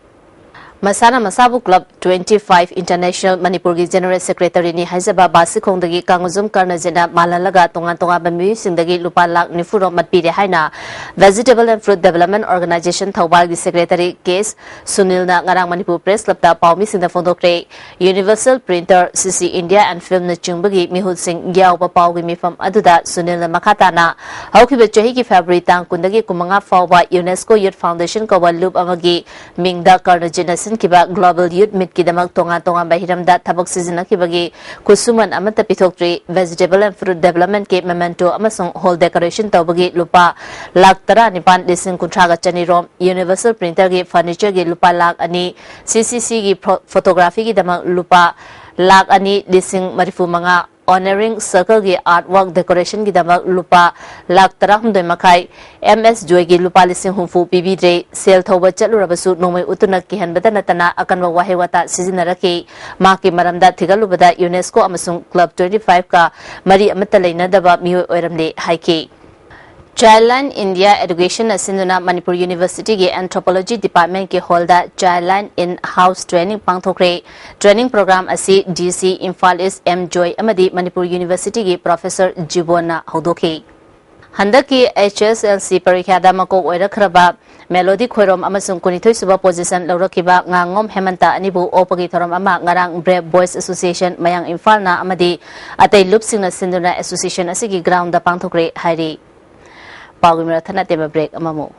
ꯃꯁꯥꯅ ꯃꯁꯥꯕꯨ Club twenty five International ꯃꯅꯤꯄꯨꯔꯒꯤ General Secretaryꯅꯤ ꯍꯥꯏꯖꯕ ꯕꯥꯁꯤꯈꯣꯡꯗꯒꯤ ꯀꯥꯡꯉꯨꯖꯝ ꯀꯔꯅꯖꯤꯠꯅ ꯃꯥꯜꯍꯜꯂꯒ ꯇꯣꯉꯥꯟ ꯇꯣꯉꯥꯟꯕ ꯃꯤꯑꯣꯏꯁꯤꯡꯗꯒꯤ ꯂꯨꯄꯥ ꯂꯥꯈ ꯅꯤꯐꯨ ꯔꯣꯝ ꯃꯠꯄꯤꯔꯦ ꯍꯥꯏꯅ Vegetable and Fruit Development Organisation ꯊꯧꯕꯥꯜꯒꯤ Secretary ꯀꯦ ꯁꯨꯅꯤꯜꯅ ꯉꯔꯥꯡ ꯃꯅꯤꯄꯨꯔ Press Clubꯇ ꯄꯥꯎꯃꯤꯁꯤꯡꯗ ꯐꯣꯡꯗꯣꯛꯈ꯭ꯔꯦ꯫ Universal Printer, C C India and Filmꯅꯆꯤꯡꯕꯒꯤ ꯃꯤꯍꯨꯠꯁꯤꯡ ꯌꯥꯎꯕ ꯄꯥꯎꯒꯤ ꯃꯤꯐꯝ ꯑꯗꯨꯗ ꯁꯨꯅꯤꯜꯅ ꯃꯈꯥ ꯇꯥꯅ ꯍꯧꯈꯤꯕ ꯆꯍꯤꯒꯤ February ꯇꯥꯡ ꯀꯨꯟꯗꯒꯤ ꯀꯨꯟꯃꯉꯥ ꯐꯥꯎꯕ UNESCO Youth Foundation ꯀꯧꯕ ꯂꯨꯞ ꯑꯃꯒꯤ ꯃꯤꯡꯗ ꯀꯔꯅꯖꯤꯠꯅ ꯁꯤꯟꯈꯤꯕ Global Youth Meetꯀꯤꯗꯃꯛ ꯇꯣꯉꯥꯟ ꯇꯣꯉꯥꯟꯕ ꯍꯤꯔꯝꯗ ꯊꯕꯛ ꯁꯤꯖꯤꯟꯅꯈꯤꯕꯒꯤ ꯈꯨꯠꯁꯨꯃꯟ ꯑꯃꯠꯇ ꯄꯤꯊꯣꯛꯇ꯭ꯔꯤ꯫ Vegetable and Fruit Developmentꯀꯤ memento ꯑꯃꯁꯨꯡ hall decoration ꯇꯧꯕꯒꯤ ꯂꯨꯄꯥ ꯂꯥꯈ ꯇꯔꯥꯅꯤꯄꯥꯟ ꯂꯤꯁꯤꯡ ꯀꯨꯟꯊ꯭ꯔꯥꯒ ꯆꯅꯤ ꯔꯣꯝ, Universal Printerꯒꯤ furnitureꯒꯤ ꯂꯨꯄꯥ ꯂꯥꯈ ꯑꯅꯤ, C C Cꯒꯤ pho-, photographyꯒꯤꯗꯃꯛ ꯂꯨꯄꯥ ꯂꯥꯈ ꯑꯅꯤ ꯂꯤꯁꯤꯡ ꯃꯔꯤꯐꯨ ꯃꯉꯥ, Honouring Circleꯒꯤ artwork decorationꯒꯤꯗꯃꯛ ꯂꯨꯄꯥ ꯂꯥꯈ ꯇꯔꯥꯍꯨꯝꯗꯣꯏ ꯃꯈꯥꯏ, M S Joyꯒꯤ ꯂꯨꯄꯥ ꯂꯤꯁꯤꯡ ꯍꯨꯝꯐꯨ ꯄꯤꯕꯤꯗ꯭ꯔꯦ꯫ ꯁꯦꯜ ꯊꯧꯕ ꯆꯠꯂꯨꯔꯕꯁꯨ ꯅꯣꯡꯃꯩ ꯎꯠꯇꯨꯅ ꯀꯤꯍꯟꯕꯇ ꯅꯠꯇꯅ ꯑꯀꯟꯕ ꯋꯥꯍꯩ ꯋꯥꯇꯥ ꯁꯤꯖꯤꯟꯅꯔꯛꯈꯤ꯫ ꯃꯍꯥꯛꯀꯤ ꯃꯔꯝꯗ ꯊꯤꯒꯠꯂꯨꯕꯗ UNESCO ꯑꯃꯁꯨꯡ Club twenty fiveꯀ ꯃꯔꯤ ꯑꯃꯠꯇ ꯂꯩꯅꯗꯕ ꯃꯤꯑꯣꯏ ꯑꯣꯏꯔꯝꯂꯦ ꯍꯥꯏꯈꯤ꯫ Childline India Educationꯅ ꯁꯤꯟꯗꯨꯅ Manipur Universityꯒꯤ Anthropology Departmentꯀꯤ hallꯗ Childline in House Training ꯄꯥꯡꯊꯣꯛꯈ꯭ꯔꯦ꯫ Training program ꯑꯁꯤ D C Imphal East M Joy ꯑꯃꯗꯤ ꯃꯅꯤꯄꯨꯔ Universityꯒꯤ Professor ꯖꯤꯕꯣꯟꯅ ꯍꯧꯗꯣꯛꯈꯤ꯫ ꯍꯟꯗꯛꯀꯤ H S L C ꯄꯔꯤꯈ꯭ꯌꯥꯗ ꯃꯀꯣꯛ ꯑꯣꯏꯔꯛꯈ꯭ꯔꯕ ꯃꯦꯂꯣꯗꯤ ꯈꯣꯏꯔꯣꯝ ꯑꯃꯁꯨꯡ ꯀꯨꯟꯅꯤꯊꯣꯏꯁꯨꯕ position ꯂꯧꯔꯛꯈꯤꯕ ꯉꯥꯉꯣꯝ ꯍꯦꯃꯟꯇ ꯑꯅꯤꯕꯨ ꯑꯣꯛꯄꯒꯤ ꯊꯧꯔꯝ ꯑꯃ ꯉꯔꯥꯡ Brave Boys Association ꯃꯌꯥꯡ ꯏꯝꯐꯥꯜꯅ ꯑꯃꯗꯤ ꯑꯇꯩ ꯂꯨꯞꯁꯤꯡꯅ ꯁꯤꯟꯗꯨꯅ association ꯑꯁꯤꯒꯤ groundꯗ ꯄꯥꯡꯊꯣꯛꯈ꯭ꯔꯦ ꯍꯥꯏꯔꯤ꯫ ꯄꯥꯎꯒꯤ ꯃꯔꯛ ꯊꯠꯅ ꯇꯦꯟꯕ break ꯑꯃꯃꯨꯛ꯫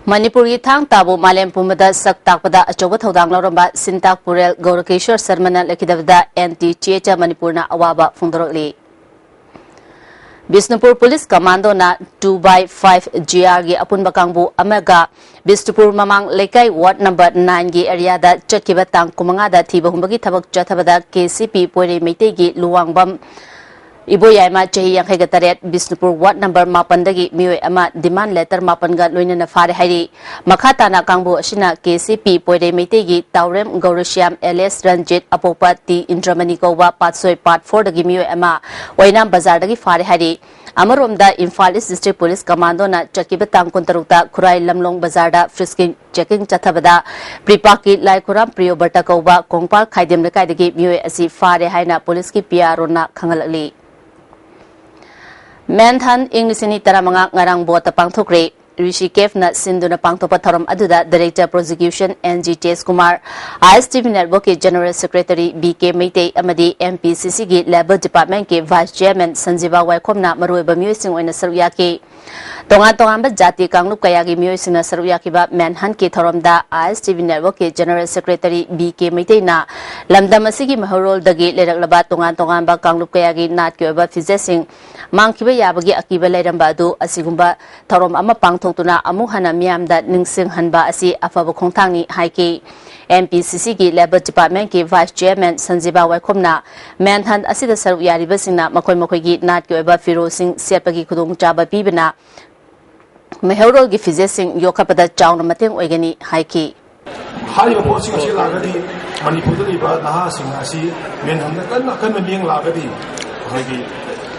ꯃꯅꯤꯄꯨꯔꯒꯤ ꯊꯥꯡ ꯇꯥꯕꯨ ꯃꯥꯂꯦꯝ ꯄꯨꯝꯕꯗ ꯁꯛ ꯇꯥꯛꯄꯗ ꯑꯆꯧꯕ ꯊꯧꯗꯥꯡ ꯂꯧꯔꯝꯕ ꯁꯤꯟꯇꯥꯛ ꯄꯨꯔꯦꯜ ꯒꯧꯔꯀꯦꯁ꯭ꯋꯔ ꯁꯔꯃꯅ ꯂꯩꯈꯤꯗꯕꯗ Anti Theatre ꯃꯅꯤꯄꯨꯔꯅ ꯑꯋꯥꯕ ꯐꯣꯡꯗꯣꯔꯛꯂꯤ꯫ ꯕꯤꯁꯅꯨꯄꯨꯔ ꯄꯨꯂꯤꯁ ꯀꯃꯥꯟꯗꯣꯅ two by five G Rꯒꯤ ꯑꯄꯨꯟꯕ ꯀꯥꯡꯕꯨ ꯑꯃꯒ ꯕꯤꯁꯅꯨꯄꯨꯔ ꯃꯃꯥꯡ ꯂꯩꯀꯥꯏ ward number nineꯒꯤ areaꯗ ꯆꯠꯈꯤꯕ ꯇꯥꯡ ꯀꯨꯟꯃꯉꯥꯗ ꯊꯤꯕ ꯍꯨꯝꯕꯒꯤ ꯊꯕꯛ ꯆꯠꯊꯕꯗ K C P ꯄꯣꯏꯔꯩ ꯃꯩꯇꯩꯒꯤ ꯂꯨꯋꯥꯡꯕꯝ ꯏꯕꯣꯌꯥꯏꯃ, ꯆꯍꯤ ꯌꯥꯡꯈꯩꯒ ꯇꯔꯦꯠ, ꯕꯤꯁꯅꯨꯄꯨꯔ ꯋꯥꯔꯗ ꯅꯝꯕꯔ ꯃꯥꯄꯟꯗꯒꯤ ꯃꯤꯑꯣꯏ ꯑꯃ demand letter ꯃꯥꯄꯟꯒ ꯂꯣꯏꯅꯅ ꯐꯥꯔꯦ ꯍꯥꯏꯔꯤ꯫ ꯃꯈꯥ ꯇꯥꯅ ꯀꯥꯡꯕꯨ ꯑꯁꯤꯅ KCP ꯄꯣꯏꯔꯩ ꯃꯩꯇꯩꯒꯤ ꯇꯥꯎꯔꯦꯝ ꯒꯧꯔꯁ꯭ꯌꯥꯝ alias ꯔꯟꯖꯤꯠ, ꯑꯄꯣꯛꯄ ꯇꯤ ꯏꯟꯗ꯭ꯔꯃꯅꯤ ꯀꯧꯕ ꯄꯥꯠꯁꯣꯏ part fourꯗꯒꯤ ꯃꯤꯑꯣꯏ ꯑꯃ ꯑꯣꯏꯅꯥꯝ ꯕꯖꯥꯔꯗꯒꯤ ꯐꯥꯔꯦ ꯍꯥꯏꯔꯤ꯫ ꯑꯃꯔꯣꯝꯗ, ꯏꯝꯐꯥꯜ East District Police Commandoꯅ ꯆꯠꯈꯤꯕ ꯇꯥꯡ ꯀꯨꯟꯇꯔꯨꯛꯇ ꯈꯨꯔꯥꯏ ꯂꯝꯂꯣꯡ ꯕꯖꯥꯔꯗ frisking checking ꯆꯠꯊꯕꯗ, ꯄ꯭ꯔꯤꯄꯥꯛꯀꯤ ꯂꯥꯏꯈꯨꯔꯥꯝ ꯄ꯭ꯔꯤꯌꯣꯕꯔꯇ ꯀꯧꯕ ꯀꯣꯡꯄꯥꯜ ꯈꯥꯏꯗꯦꯝ ꯂꯩꯀꯥꯏꯗꯒꯤ ꯃꯤꯑꯣꯏ ꯑꯁꯤ ꯐꯥꯔꯦ ꯍꯥꯏꯅ ꯄꯨꯂꯤꯁꯀꯤ PROꯅ ꯈꯪꯍꯜꯂꯛꯂꯤ꯫ Manhunt ꯏꯪ ꯂꯤꯁꯤꯡ ꯑꯅꯤ ꯇꯔꯥꯃꯉꯥ ꯉꯔꯥꯡ ꯕꯣꯠꯇ ꯄꯥꯡꯊꯣꯛꯈ꯭ꯔꯦ꯫ ꯔꯤꯁꯤ ꯀꯦꯐꯅ ꯁꯤꯟꯗꯨꯅ ꯄꯥꯡꯊꯣꯛꯄ ꯊꯧꯔꯝ ꯑꯗꯨꯗ Director Prosecution N G ꯇꯦꯖꯀꯨꯃꯥꯔ, ISTV Networkꯀꯤ General Secretary B K Meitei ꯑꯃꯗꯤ MPCCꯒꯤ Labour Departmentꯀꯤ Vice Chairman ꯁꯟꯖꯤꯕꯥ ꯋꯥꯏꯈꯣꯝꯅ ꯃꯔꯨꯑꯣꯏꯕ ꯃꯤꯑꯣꯏꯁꯤꯡ ꯑꯣꯏꯅ ꯁꯔꯨꯛ ꯌꯥꯈꯤ꯫ ꯇꯣꯉꯥꯟ ꯇꯣꯉꯥꯟꯕ ꯖꯥꯇꯤ ꯀꯥꯡꯂꯨꯞ ꯀꯌꯥꯒꯤ ꯃꯤꯑꯣꯏꯁꯤꯡꯅ ꯁꯔꯨꯛ ꯌꯥꯈꯤꯕ Manhuntꯀꯤ ꯊꯧꯔꯝꯗ ISTV Networkꯀꯤ General Secretary B K ꯃꯩꯇꯩꯅ ꯂꯝꯗꯝ ꯑꯁꯤꯒꯤ ꯃꯩꯍꯧꯔꯣꯜꯗꯒꯤ ꯂꯩꯔꯛꯂꯕ ꯇꯣꯉꯥꯟ ꯇꯣꯉꯥꯟꯕ ꯀꯥꯡꯂꯨꯞ ꯀꯌꯥꯒꯤ ꯅꯥꯠꯀꯤ ꯑꯣꯏꯕ ꯐꯤꯖꯦꯠꯁꯤꯡ ꯃꯥꯡꯈꯤꯕ ꯌꯥꯕꯒꯤ ꯑꯀꯤꯕ ꯂꯩꯔꯝꯕ ꯑꯗꯨ ꯑꯁꯤꯒꯨꯝꯕ ꯊꯧꯔꯝ ꯑꯃ ꯄꯥꯡꯊꯣꯛꯇꯨꯅ ꯑꯃꯨꯛ ꯍꯟꯅ ꯃꯤꯌꯥꯝꯗ ꯅꯤꯡꯁꯤꯡꯍꯟꯕ ꯑꯁꯤ ꯑꯐꯕ ꯈꯣꯡꯊꯥꯡꯅꯤ ꯍꯥꯏꯈꯤ꯫ MPCCꯒꯤ Labour Departmentꯀꯤ Vice Chairman ꯁꯟꯖꯤꯕꯥ ꯋꯥꯏꯈꯣꯝꯅ Manhunt ꯑꯁꯤꯗ ꯁꯔꯨꯛ ꯌꯥꯔꯤꯕꯁꯤꯡꯅ ꯃꯈꯣꯏ ꯃꯈꯣꯏꯒꯤ ꯅꯥꯠꯀꯤ ꯑꯣꯏꯕ ꯐꯤꯔꯣꯜꯁꯤꯡ ꯁꯦꯠꯄꯒꯤ ꯈꯨꯗꯣꯡꯆꯥꯕ ꯄꯤꯕꯅ ꯃꯩꯍꯧꯔꯣꯜꯒꯤ ꯐꯤꯖꯦꯠꯁꯤꯡ ꯌꯣꯛꯈꯠꯄꯗ ꯆꯥꯎꯅ ꯃꯇꯦꯡ ꯑꯣꯏꯒꯅꯤ ꯍꯥꯏꯈꯤ꯫ ꯍꯥꯏꯔꯤꯕ ꯄꯣꯠꯁꯤꯡ ꯑꯁꯤ ꯂꯥꯛꯑꯒꯗꯤ ꯃꯅꯤꯄꯨꯔꯗ ꯂꯩꯕ ꯅꯍꯥꯁꯤꯡ ꯑꯁꯤ Manhuntꯅ ꯀꯟꯅ ꯑꯀꯟꯕ ꯃꯤꯠꯌꯦꯡ ꯂꯥꯛꯑꯒꯗꯤ ꯑꯩꯈꯣꯏꯒꯤ,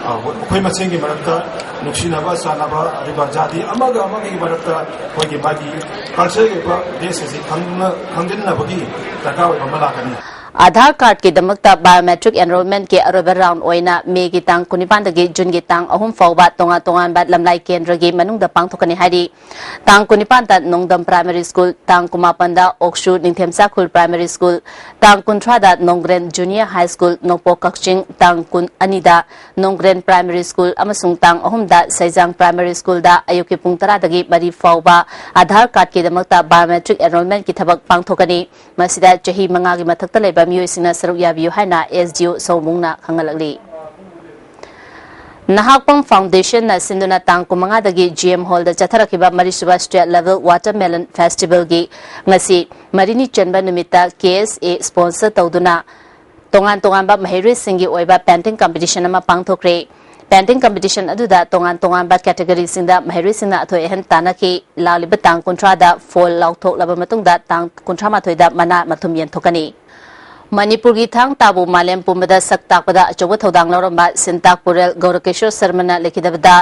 ꯑ, ꯑꯩꯈꯣꯏ ꯃꯁꯦꯟꯒꯤ ꯃꯔꯛꯇ ꯅꯨꯡꯁꯤꯅꯕ ꯆꯥꯟꯅꯕ, ꯑꯗꯨꯒ ꯖꯥꯇꯤ ꯑꯃꯒ ꯑꯃꯒꯒꯤ ꯃꯔꯛꯇ ꯑꯩꯈꯣꯏꯒꯤ ꯃꯥꯒꯤ cultureꯒꯤ ꯑꯣꯏꯕ dress ꯑꯁꯤ ꯈꯪꯅ-, ꯈꯪꯖꯤꯟꯅꯕꯒꯤ ꯗꯔꯀꯥꯔ ꯑꯣꯏꯕ ꯑꯃ ꯂꯥꯛꯀꯅꯤ꯫ Aadhaar cardꯀꯤꯗꯃꯛꯇ biometric enrollmentꯀꯤ ꯑꯔꯣꯏꯕ round ꯑꯣꯏꯅ Mayꯒꯤ ꯇꯥꯡ ꯀꯨꯟꯅꯤꯄꯥꯟꯗꯒꯤ Juneꯒꯤ ꯇꯥꯡ ꯑꯍꯨꯝ ꯐꯥꯎꯕ ꯇꯣꯉꯥꯟ ꯇꯣꯉꯥꯟꯕ ꯂꯝꯂꯥꯏ ꯀꯦꯟꯗ꯭ꯔꯒꯤ ꯃꯅꯨꯡꯗ ꯄꯥꯡꯊꯣꯛꯀꯅꯤ ꯍꯥꯏꯔꯤ꯫ ꯇꯥꯡ ꯀꯨꯟꯅꯤꯄꯥꯟꯗ ꯅꯣꯡꯗꯝ Primary School, ꯇꯥꯡ ꯀꯨꯟꯃꯥꯄꯟꯗ ꯑꯣꯛꯁꯨ ꯅꯤꯡꯊꯦꯝꯆꯥꯈꯨꯜ Primary School, ꯇꯥꯡ ꯀꯨꯟꯊ꯭ꯔꯥꯗ ꯅꯣꯡꯒ꯭ꯔꯦꯟ Junior High School, ꯅꯣꯡꯄꯣꯛ ꯀꯛꯆꯤꯡ, ꯇꯥꯡ ꯀꯨꯟ ꯑꯅꯤꯗ ꯅꯣꯡꯒ꯭ꯔꯦꯟ Primary School ꯑꯃꯁꯨꯡ ꯇꯥꯡ ꯑꯍꯨꯝꯗ ꯁꯩꯖꯥꯡ Primary Schoolꯗ ꯑꯌꯨꯛꯀꯤ ꯄꯨꯡ ꯇꯔꯥꯗꯒꯤ ꯃꯔꯤ ꯐꯥꯎꯕ Aadhaar cardꯀꯤꯗꯃꯛꯇ biometric enrollmentꯀꯤ ꯊꯕꯛ ꯄꯥꯡꯊꯣꯛꯀꯅꯤ꯫ ꯃꯁꯤꯗ ꯆꯍꯤ ꯃꯉꯥꯒꯤ ꯃꯊꯛꯇ ꯂꯩꯕ ꯃꯤꯑꯣꯏꯁꯤꯡꯅ ꯁꯔꯨꯛ ꯌꯥꯕꯤꯌꯨ ꯍꯥꯏꯅ SDO ꯁꯣꯃꯨꯡꯅ ꯈꯪꯍꯜꯂꯛꯂꯤ꯫ ꯅꯍꯥꯛꯄꯝ Foundationꯅ ꯁꯤꯟꯗꯨꯅ ꯇꯥꯡ ꯀꯨꯟꯃꯉꯥꯗꯒꯤ GM Hallꯗ ꯆꯠꯊꯔꯛꯈꯤꯕ ꯃꯔꯤꯁꯨꯕ State Level Watermelon Festivalꯒꯤ ꯉꯁꯤ ꯃꯔꯤꯅꯤ ꯆꯟꯕ ꯅꯨꯃꯤꯠꯇ KSA sponsor ꯇꯧꯗꯨꯅ ꯇꯣꯉꯥꯟ ꯇꯣꯉꯥꯟꯕ ꯃꯍꯩꯔꯣꯏꯁꯤꯡꯒꯤ ꯑꯣꯏꯕ painting competition ꯑꯃ ꯄꯥꯡꯊꯣꯛꯈ꯭ꯔꯦ꯫ Painting competition ꯑꯗꯨꯗ ꯇꯣꯉꯥꯟ ꯇꯣꯉꯥꯟꯕ categoryꯁꯤꯡꯗ ꯃꯍꯩꯔꯣꯏꯁꯤꯡꯅ ꯑꯊꯣꯏ ꯑꯍꯦꯟ ꯇꯥꯟꯅꯈꯤ꯫ ꯂꯥꯛꯂꯤꯕ ꯇꯥꯡ ꯀꯨꯟꯊ꯭ꯔꯥꯗ ꯐꯣꯜ ꯂꯥꯎꯊꯣꯛꯂꯕ ꯃꯇꯨꯡꯗ ꯇꯥꯡ ꯀꯨꯟꯊ꯭ꯔꯥ ꯃꯥꯊꯣꯏꯗ ꯃꯅꯥ ꯃꯊꯨꯝ ꯌꯦꯟꯊꯣꯛꯀꯅꯤ꯫ ꯃꯅꯤꯄꯨꯔꯒꯤ ꯊꯥꯡ ꯇꯥꯕꯨ ꯃꯥꯂꯦꯝ ꯄꯨꯝꯕꯗ ꯁꯛ ꯇꯥꯛꯄꯗ ꯑꯆꯧꯕ ꯊꯧꯗꯥꯡ ꯂꯧꯔꯝꯕ ꯁꯤꯟꯇꯥꯛ ꯄꯨꯔꯦꯜ ꯒꯧꯔꯀꯦꯁꯣꯔ ꯁꯔꯃꯅ ꯂꯩꯈꯤꯗꯕꯗ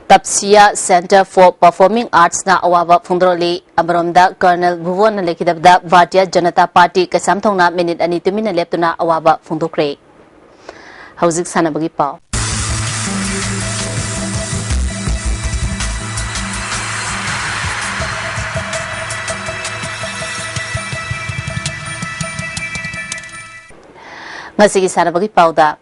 Tapsiya Centre for Performing Artsꯅ ꯑꯋꯥꯕ ꯐꯣꯡꯗꯣꯔꯛꯂꯤ꯫ ꯑꯃꯔꯣꯝꯗ, colonel ꯚꯨꯕꯣꯟꯅ ꯂꯩꯈꯤꯗꯕꯗ Bharatiya Janata party ꯀꯩꯁꯥꯝꯊꯣꯡꯅ minute ꯑꯅꯤ ꯇꯨꯃꯤꯟꯅ ꯂꯦꯞꯇꯨꯅ ꯑꯋꯥꯕ ꯐꯣꯡꯗꯣꯛꯈ꯭ꯔꯦ꯫ ꯍꯧꯖꯤꯛ ꯁꯥꯟꯅꯕꯒꯤ ꯄꯥꯎ꯫ ꯉꯁꯤꯒꯤ ꯁꯥꯟꯅꯕꯒꯤ ꯄꯥꯎꯗ,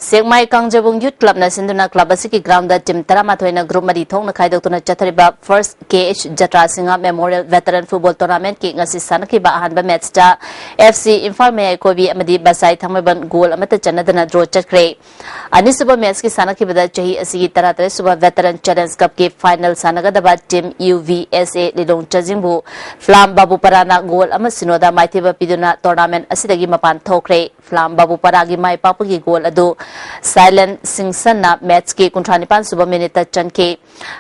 ꯁꯦꯛꯃꯥꯏ ꯀꯥꯡꯖꯕꯨꯡ ꯌꯨꯠ ꯀ꯭ꯂꯕꯅ ꯁꯤꯟꯗꯨꯅ ꯀ꯭ꯂꯕ ꯑꯁꯤꯒꯤ ꯒ꯭ꯔꯥꯎꯟꯗ ꯇꯤꯝ ꯇꯔꯥꯃꯥꯊꯣꯏꯅ ꯒ꯭ꯔꯨꯞ ꯃꯔꯤ ꯊꯣꯛꯅ ꯈꯥꯏꯗꯣꯛꯇꯨꯅ ꯆꯠꯊꯔꯤꯕ ꯐꯥꯔꯁ ꯀꯦ ꯑꯩꯆ ꯖꯇ꯭ꯔꯥ ꯁꯤꯡꯍ ꯃꯦꯃꯣꯔꯤꯌꯦꯜ ꯚꯦꯇꯔꯟ ꯐꯨꯠꯕꯣꯜ ꯇꯣꯔꯅꯥꯃꯦꯟꯠꯀꯤ ꯉꯁꯤ ꯁꯥꯟꯅꯈꯤꯕ ꯑꯍꯥꯟꯕ ꯃꯦꯠꯆꯇ ꯑꯦꯐ ꯁꯤ ꯏꯝꯐꯥꯜ ꯃꯌꯥꯏ ꯀꯣꯏꯕꯤ ꯑꯃꯗꯤ ꯕꯁꯥꯏ ꯊꯥꯡꯃꯩꯕꯟ ꯒꯣꯜ ꯑꯃꯠꯇ ꯆꯟꯅꯗꯅ ꯗ꯭ꯔꯣ ꯆꯠꯈ꯭ꯔꯦ꯫ ꯑꯅꯤꯁꯨꯕ ꯃꯦꯠꯆꯀꯤ ꯁꯥꯟꯅꯈꯤꯕꯗ ꯆꯍꯤ ꯑꯁꯤꯒꯤ ꯇꯔꯥꯇꯔꯦꯠ ꯁꯨꯕ ꯚꯦꯇꯔꯟ ꯆꯦꯂꯦꯟꯖ ꯀꯞꯀꯤ ꯐꯥꯏꯅꯦꯜ ꯁꯥꯟꯅꯒꯗꯕ team Y V S A Lilong ꯆꯥꯖꯤꯡꯕꯨ ꯐ꯭ꯂꯥꯝ ꯕꯥꯕꯨꯄꯔꯥꯅ ꯒꯣꯜ ꯑꯃ ꯁꯤꯅꯣꯗ ꯃꯥꯏꯊꯤꯕ ꯄꯤꯗꯨꯅ ꯇꯣꯔꯅꯥꯃꯦꯟꯠ ꯑꯁꯤꯗꯒꯤ ꯃꯄꯥꯟ ꯊꯣꯛꯈ꯭ꯔꯦ꯫ ꯐ꯭ꯂꯥꯝ ꯕꯥꯕꯨꯄꯔꯥꯒꯤ ꯃꯥꯏ ꯄꯥꯛꯄꯒꯤ ꯒꯣꯜ ꯑꯗꯨ ꯁꯥꯏꯂꯦꯟ ꯁꯤꯡꯁꯟꯅ ꯃꯦꯠꯆꯀꯤ ꯀꯨꯟꯊ꯭ꯔꯥ ꯅꯤꯄꯥꯟ ꯁꯨꯕ ꯃꯤꯅꯤꯠꯇ ꯆꯟꯈꯤ꯫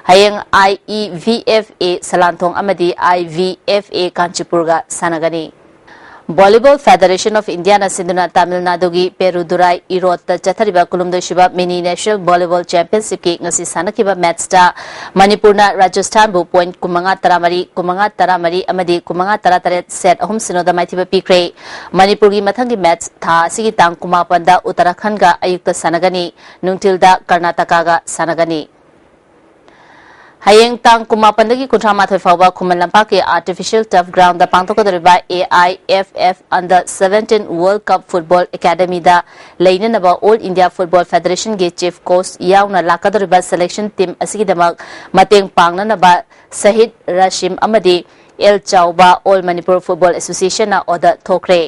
ꯍꯌꯦꯡ ꯑꯥꯏ ꯏ ꯚꯤ ꯑꯦꯐ ꯑꯦ ꯁꯂꯥꯟꯊꯣꯡ ꯑꯃꯗꯤ ꯑꯥꯏ ꯚꯤ ꯑꯦꯐ ꯑꯦ ꯀꯥꯟꯆꯤꯄꯨꯔꯒ ꯁꯥꯟꯅꯒꯅꯤ꯫ Volleyball Federation of Indiaꯅ ꯁꯤꯟꯗꯨꯅ ꯇꯥꯃꯤꯜ ꯅꯥꯗꯨꯒꯤ ꯄꯦꯔꯨꯗꯨꯔꯥꯏ ꯏꯔꯣꯠꯇ ꯆꯠꯊꯔꯤꯕ ꯀꯨꯟꯍꯨꯝꯗꯣꯏ ꯁꯨꯕ ꯃꯤꯅꯤ ꯅꯦꯁꯅꯦꯜ ꯚꯣꯂꯤꯕꯣꯜ ꯆꯦꯝꯄꯤꯌꯟꯁꯤꯞꯀꯤ ꯉꯁꯤ ꯁꯥꯟꯅꯈꯤꯕ ꯃꯦꯠꯆꯇ ꯃꯅꯤꯄꯨꯔꯅ ꯔꯥꯖꯁꯊꯥꯟꯕꯨ ꯄꯣꯏꯟꯠ ꯀꯨꯟꯃꯉꯥ ꯇꯔꯥꯃꯔꯤ, ꯀꯨꯟꯃꯉꯥ ꯇꯔꯥꯃꯔꯤ ꯑꯃꯗꯤ ꯀꯨꯟꯃꯉꯥ ꯇꯔꯥꯇꯔꯦꯠ ꯁꯦꯠ ꯑꯍꯨꯝ ꯁꯤꯅꯣꯗ ꯃꯥꯏꯊꯤꯕ ꯄꯤꯈ꯭ꯔꯦ꯫ ꯃꯅꯤꯄꯨꯔꯒꯤ ꯃꯊꯪꯒꯤ ꯃꯦꯠꯆ ꯊꯥ ꯑꯁꯤꯒꯤ ꯇꯥꯡ ꯀꯨꯟꯃꯥꯄꯟꯗ ꯎꯠꯇꯔꯥꯈꯟꯗꯒ ꯑꯌꯨꯛꯇ ꯁꯥꯟꯅꯒꯅꯤ, ꯅꯨꯡꯊꯤꯜꯗ ꯀꯔꯅꯥꯇꯀꯥꯒ ꯁꯥꯟꯅꯒꯅꯤ꯫ ꯍꯌꯦꯡ ꯇꯥꯡ ꯀꯨꯟꯃꯥꯄꯟꯗꯒꯤ ꯀꯨꯟꯊ꯭ꯔꯥ ꯃꯥꯊꯣꯏ ꯐꯥꯎꯕ ꯈꯨꯃꯟ ꯂꯝꯄꯥꯛꯀꯤ ꯑꯥꯔꯇꯤꯐꯤꯁꯤꯌꯦꯜ ꯇꯔꯐ ꯒ꯭ꯔꯥꯎꯟꯗ ꯄꯥꯡꯊꯣꯛꯀꯗꯧꯔꯤꯕ A I F F under seventeen world cup football ꯑꯦꯀꯥꯗꯃꯤꯗ ꯂꯩꯅꯅꯕ ꯑꯣꯜ ꯏꯟꯗꯤꯌꯥ ꯐꯨꯠꯕꯣꯜ ꯐꯦꯗꯔꯦꯁꯟꯒꯤ ꯆꯤꯐ ꯀꯣꯆ ꯌꯥꯎꯅ ꯂꯥꯛꯀꯗꯧꯔꯤꯕ ꯁꯦꯂꯦꯛꯁꯟ ꯇꯤꯝ ꯑꯁꯤꯒꯤꯗꯃꯛ ꯃꯇꯦꯡ ꯄꯥꯡꯅꯅꯕ ꯁꯍꯤꯗ ꯔꯥꯁꯤꯝ ꯑꯃꯗꯤ ꯑꯦꯜ ꯆꯥꯎꯕ ꯑꯣꯜ ꯃꯅꯤꯄꯨꯔ ꯐꯨꯠꯕꯣꯜ ꯑꯦꯁꯣꯁꯤꯌꯦꯁꯟꯅ ꯑꯣꯔꯗꯔ ꯊꯣꯛꯈ꯭ꯔꯦ꯫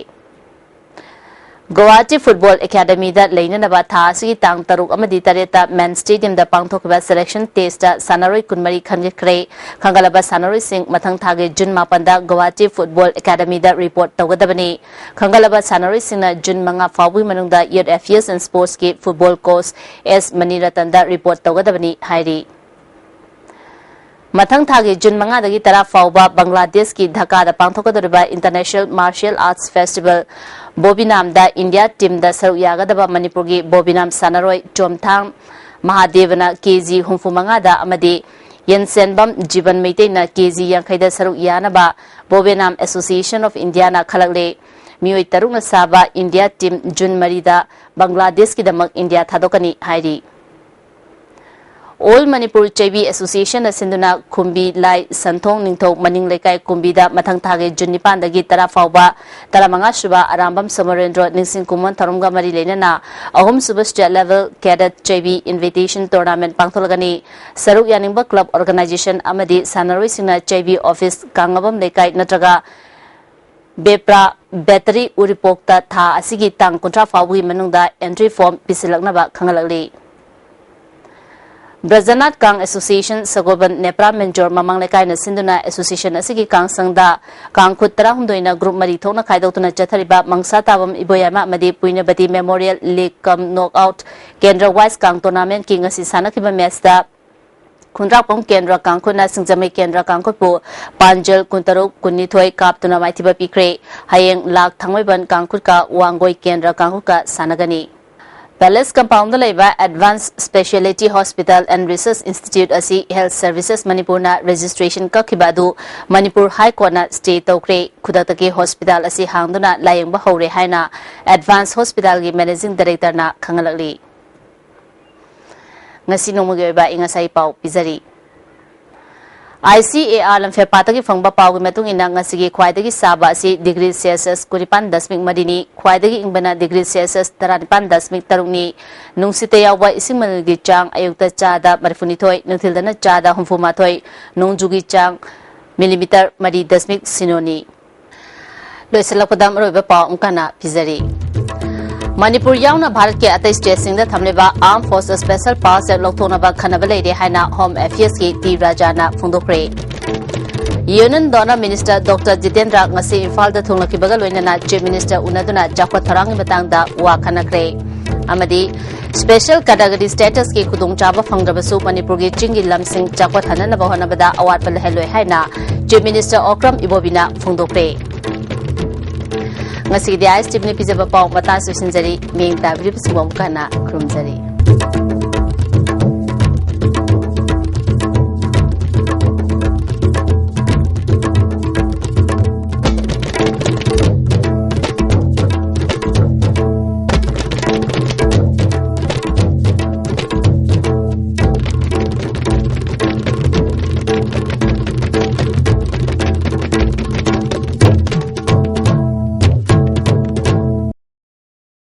ꯒꯨꯋꯥꯍꯥꯇꯤ ꯐꯨꯠꯕꯣꯜ ꯑꯦꯀꯥꯗꯃꯤꯗ ꯂꯩꯅꯅꯕ ꯊꯥ ꯑꯁꯤꯒꯤ ꯇꯥꯡ ꯇꯔꯨꯛ ꯑꯃꯗꯤ ꯇꯔꯦꯠꯇ ꯃꯦꯟ ꯁ꯭ꯇꯦꯗꯤꯌꯝꯗ ꯄꯥꯡꯊꯣꯛꯈꯤꯕ ꯁꯦꯂꯦꯛꯁꯟ ꯇꯦꯁꯇ ꯁꯥꯟꯅꯔꯣꯏ ꯀꯨꯟꯃꯔꯤ ꯈꯟꯒꯠꯈ꯭ꯔꯦ꯫ ꯈꯟꯒꯠꯂꯕ ꯁꯥꯟꯅꯔꯣꯏꯁꯤꯡ ꯃꯊꯪ ꯊꯥꯒꯤ ꯖꯨꯟ ꯃꯥꯄꯟꯗ ꯒꯨꯋꯥꯍꯥꯇꯤ ꯐꯨꯠꯕꯣꯜ ꯑꯦꯀꯥꯗꯃꯤꯗ ꯔꯤꯄꯣꯔꯠ ꯇꯧꯒꯗꯕꯅꯤ꯫ ꯈꯟꯒꯠꯂꯕ ꯁꯥꯟꯅꯔꯣꯏꯁꯤꯡꯅ ꯖꯨꯟ ꯃꯉꯥ ꯐꯥꯎꯕꯒꯤ ꯃꯅꯨꯡꯗ Youth Affairs and Sportsꯀꯤ ꯐꯨꯠꯕꯣꯜ ꯀꯣꯆ ꯑꯦꯁ ꯃꯅꯤꯔꯇꯟꯗ ꯔꯤꯄꯣꯔꯠ ꯇꯧꯒꯗꯕꯅꯤ ꯍꯥꯏꯔꯤ꯫ ꯃꯊꯪ ꯊꯥꯒꯤ ꯖꯨꯟ ꯃꯉꯥꯗꯒꯤ ꯇꯔꯥ ꯐꯥꯎꯕ ꯕꯪꯒ꯭ꯂꯥꯗꯦꯁꯀꯤ ꯙꯥꯀꯥꯗ ꯄꯥꯡꯊꯣꯛꯀꯗꯧꯔꯤꯕ International Martial Arts Festival ꯕꯣꯕꯤꯅꯥꯝꯗ ꯏꯟꯗꯤꯌꯥ ꯇꯤꯝꯗ ꯁꯔꯨꯛ ꯌꯥꯒꯗꯕ ꯃꯅꯤꯄꯨꯔꯒꯤ ꯕꯣꯕꯤꯅꯥꯝ ꯁꯥꯟꯅꯔꯣꯏ ꯆꯣꯝꯊꯥꯡ ꯃꯍꯥꯗꯦꯕꯅ ꯀꯦꯖꯤ ꯍꯨꯝꯐꯨ ꯃꯉꯥꯗ ꯑꯃꯗꯤ ꯌꯦꯟꯁꯦꯟꯕꯝ ꯖꯤꯕꯟ ꯃꯩꯇꯩꯅ ꯀꯦꯖꯤ ꯌꯥꯡꯈꯩꯗ ꯁꯔꯨꯛ ꯌꯥꯅꯕ Bobinam Association of Indiaꯅ ꯈꯜꯂꯛꯂꯦ꯫ ꯃꯤꯑꯣꯏ ꯇꯔꯨꯛꯅ ꯁꯥꯕ ꯏꯟꯗꯤꯌꯥ ꯇꯤꯝ ꯖꯨꯟ ꯃꯔꯤꯗ ꯕꯪꯒ꯭ꯂꯥꯗꯦꯁꯀꯤꯗꯃꯛ ꯏꯟꯗꯤꯌꯥ ꯊꯥꯗꯣꯛꯀꯅꯤ ꯍꯥꯏꯔꯤ꯫ All Manipur ꯆꯩꯕꯤ Associationꯅ ꯁꯤꯟꯗꯨꯅ ꯈꯨꯝꯕꯤ ꯂꯥꯏ ꯁꯟꯊꯣꯡ ꯅꯤꯡꯊꯧ ꯃꯅꯤꯡ ꯂꯩꯀꯥꯏ ꯀꯨꯝꯕꯤꯗ ꯃꯊꯪ ꯊꯥꯒꯤ ꯖꯨꯟ ꯅꯤꯄꯥꯟꯗꯒꯤ ꯇꯔꯥ ꯐꯥꯎꯕ ꯇꯔꯥꯃꯉꯥ ꯁꯨꯕ ꯑꯔꯥꯝꯕꯝ ꯁꯣꯃꯣꯔꯦꯟꯗ꯭ꯔꯣ ꯅꯤꯡꯁꯤꯡ ꯀꯨꯝꯑꯣꯟ ꯊꯧꯔꯝꯒ ꯃꯔꯤ ꯂꯩꯅꯅ ꯑꯍꯨꯝ ꯁꯨꯕ State Level Cadet ꯆꯩꯕꯤ Invitation Tournament ꯄꯥꯡꯊꯣꯛꯂꯒꯅꯤ꯫ ꯁꯔꯨꯛ ꯌꯥꯅꯤꯡꯕ club organization ꯑꯃꯗꯤ ꯁꯥꯟꯅꯔꯣꯏꯁꯤꯡꯅ ꯆꯩꯕꯤ office ꯀꯥꯡꯉꯕꯝ ꯂꯩꯀꯥꯏ ꯅꯠꯇ꯭ꯔꯒ ꯕꯦꯄ꯭ꯔꯥ ꯕꯦꯇꯔꯤ ꯎꯔꯤꯄꯣꯛꯇ ꯊꯥ ꯑꯁꯤꯒꯤ ꯇꯥꯡ ꯀꯨꯟꯊ꯭ꯔꯥ ꯐꯥꯎꯕꯒꯤ ꯃꯅꯨꯡꯗ entry form ꯄꯤꯁꯤꯜꯂꯛꯅꯕ ꯈꯪꯍꯜꯂꯛꯂꯤ꯫ ꯕ꯭ꯔꯖꯅꯥꯊ ꯀꯥꯡ Association ꯁꯒꯣꯜꯕꯟ ꯅꯦꯄ꯭ꯔꯥ ꯃꯦꯟꯖꯣꯔ ꯃꯃꯥꯡ ꯂꯩꯀꯥꯏꯅ ꯁꯤꯟꯗꯨꯅ association ꯑꯁꯤꯒꯤ ꯀꯥꯡ ꯁꯪꯗ ꯀꯥꯡꯈꯨꯠ ꯇꯔꯥꯍꯨꯝꯗꯣꯏꯅ group ꯃꯔꯤ ꯊꯣꯛꯅ ꯈꯥꯏꯗꯣꯛꯇꯨꯅ ꯆꯠꯊꯔꯤꯕ ꯃꯪꯁꯥ ꯇꯥꯕꯝ ꯏꯕꯣꯌꯥꯏꯃ ꯑꯃꯗꯤ ꯄꯨꯏꯅꯕꯇꯤ Memorial League cum Knockout ꯀꯦꯟꯗ꯭ꯔ wise ꯀꯥꯡ tournamentꯀꯤ ꯉꯁꯤ ꯁꯥꯟꯅꯈꯤꯕ matchꯇ ꯈꯨꯟꯗ꯭ꯔꯥꯛꯄꯝ ꯀꯦꯟꯗ꯭ꯔ ꯀꯥꯡꯈꯨꯠꯅ ꯁꯤꯡꯖꯃꯩ ꯀꯦꯟꯗ꯭ꯔ ꯀꯥꯡꯈꯨꯠꯄꯨ ꯄꯥꯟꯖꯜ ꯀꯨꯟꯇꯔꯨꯛ ꯀꯨꯟꯅꯤꯊꯣꯏ ꯀꯥꯞꯇꯨꯅ ꯃꯥꯏꯊꯤꯕ ꯄꯤꯈ꯭ꯔꯦ꯫ ꯍꯌꯦꯡ ꯂꯥꯛ ꯊꯥꯡꯃꯩꯕꯟ ꯀꯥꯡꯈꯨꯠꯀ ꯋꯥꯡꯒꯣꯏ ꯀꯦꯟꯗ꯭ꯔ ꯀꯥꯡꯈꯨꯠꯀ ꯁꯥꯟꯅꯒꯅꯤ꯫ Palace compoundꯗ ꯂꯩꯕ Advanced Speciality Hospital and Research Institute ꯑꯁꯤ Health Services ꯃꯅꯤꯄꯨꯔꯅ registration ꯀꯛꯈꯤꯕ ꯑꯗꯨ ꯃꯅꯤꯄꯨꯔ High Courtꯅ stay ꯇꯧꯈ꯭ꯔꯦ꯫ ꯈꯨꯗꯛꯇꯒꯤ hospital ꯑꯁꯤ ꯍꯥꯡꯗꯨꯅ ꯂꯥꯌꯦꯡꯕ ꯍꯧꯔꯦ ꯍꯥꯏꯅ Advanced Hospitalꯒꯤ Managing Directorꯅ ꯈꯪꯍꯜꯂꯛꯂꯤ꯫ ꯉꯁꯤ ꯅꯣꯡꯃꯒꯤ ꯑꯣꯏꯕ ꯑꯏꯪ ꯑꯁꯥꯒꯤ ꯄꯥꯎ ꯄꯤꯖꯔꯤ꯫ ICAR ꯂꯝꯐꯦꯜꯄꯥꯠꯇꯒꯤ ꯐꯪꯕ ꯄꯥꯎꯒꯤ ꯃꯇꯨꯡ ꯏꯟꯅ, ꯉꯁꯤꯒꯤ ꯈ꯭ꯋꯥꯏꯗꯒꯤ ꯁꯥꯕ ꯑꯁꯤ degree Celsius ꯀꯨꯟꯅꯤꯄꯥꯟ ꯗꯁꯃꯤꯛ ꯃꯔꯤꯅꯤ, ꯈ꯭ꯋꯥꯏꯗꯒꯤ ꯏꯪꯕꯅ degree Celsius ꯇꯔꯥꯅꯤꯄꯥꯟ ꯗꯁꯃꯤꯛ ꯇꯔꯨꯛꯅꯤ꯫ ꯅꯨꯡꯁꯤꯠꯇ ꯌꯥꯎꯕ ꯏꯁꯤꯡ ꯃꯅꯤꯜꯒꯤ ꯆꯥꯡ ꯑꯌꯨꯛꯇ ꯆꯥꯗ ꯃꯔꯤꯐꯨꯅꯤꯊꯣꯏ, ꯅꯨꯡꯊꯤꯜꯗꯅ ꯆꯥꯗ ꯍꯨꯝꯐꯨꯃꯥꯊꯣꯏ, ꯅꯣꯡꯖꯨꯒꯤ ꯆꯥꯡ millimeter ꯃꯔꯤ ꯗꯁꯃꯤꯛ ꯁꯤꯅꯣꯅꯤ꯫ ꯂꯣꯏꯁꯤꯜꯂꯛꯄꯗ ꯃꯔꯨꯑꯣꯏꯕ ꯄꯥꯎ ꯑꯃꯨꯛ ꯍꯟꯅ ꯄꯤꯖꯔꯤ꯫ ꯃꯅꯤꯄꯨꯔ ꯌꯥꯎꯅ ꯚꯥꯔꯠꯀꯤ ꯑꯇꯩ ꯁ꯭ꯇꯦꯠꯁꯤꯡꯗ ꯊꯝꯂꯤꯕ Armed Forces Special Powers Act ꯂꯧꯊꯣꯛꯅꯕ ꯈꯟꯅꯕ ꯂꯩꯔꯦ ꯍꯥꯏꯅ Home Affairsꯀꯤ ꯇꯤ ꯔꯥꯖꯥꯅ ꯐꯣꯡꯗꯣꯛꯈ꯭ꯔꯦ꯫ Union Donor Minister Doctor Jitendra ꯉꯁꯤ ꯏꯝꯐꯥꯜꯗ ꯊꯨꯡꯂꯛꯈꯤꯕꯒ ꯂꯣꯏꯅꯅ Chief Minister ꯎꯅꯗꯨꯅ ꯆꯥꯎꯈꯠ ꯊꯧꯔꯥꯡꯒꯤ ꯃꯇꯥꯡꯗ ꯋꯥ ꯈꯟꯅꯈ꯭ꯔꯦ꯫ ꯑꯃꯗꯤ Special Category Statusꯀꯤ ꯈꯨꯗꯣꯡꯆꯥꯕ ꯐꯪꯗ꯭ꯔꯕꯁꯨ ꯃꯅꯤꯄꯨꯔꯒꯤ ꯆꯤꯡꯒꯤ ꯂꯝꯁꯤꯡ ꯆꯥꯎꯈꯠꯍꯟꯅꯅꯕ ꯍꯣꯠꯅꯕꯗ ꯑꯋꯥꯠꯄ ꯂꯩꯍꯜꯂꯣꯏ ꯍꯥꯏꯅ Chief Minister ꯑꯣꯀ꯭ꯔꯝ ꯏꯕꯣꯕꯤꯅ ꯐꯣꯡꯗꯣꯛꯈ꯭ꯔꯦ꯫ ꯉꯁꯤꯒꯤꯗꯤ ꯑꯥꯏ ꯑꯦꯁ ꯇꯤ ꯚꯤꯅ ꯄꯤꯖꯕ ꯄꯥꯎ ꯃꯇꯥꯡꯁꯨ ꯂꯣꯏꯁꯤꯟꯖꯔꯤ꯫ ꯃꯤꯠꯌꯦꯡ ꯇꯥꯕꯤꯔꯤꯕꯁꯤꯡꯕꯨ ꯑꯃꯨꯛꯀ ꯍꯟꯅ ꯈꯨꯔꯨꯝꯖꯔꯤ꯫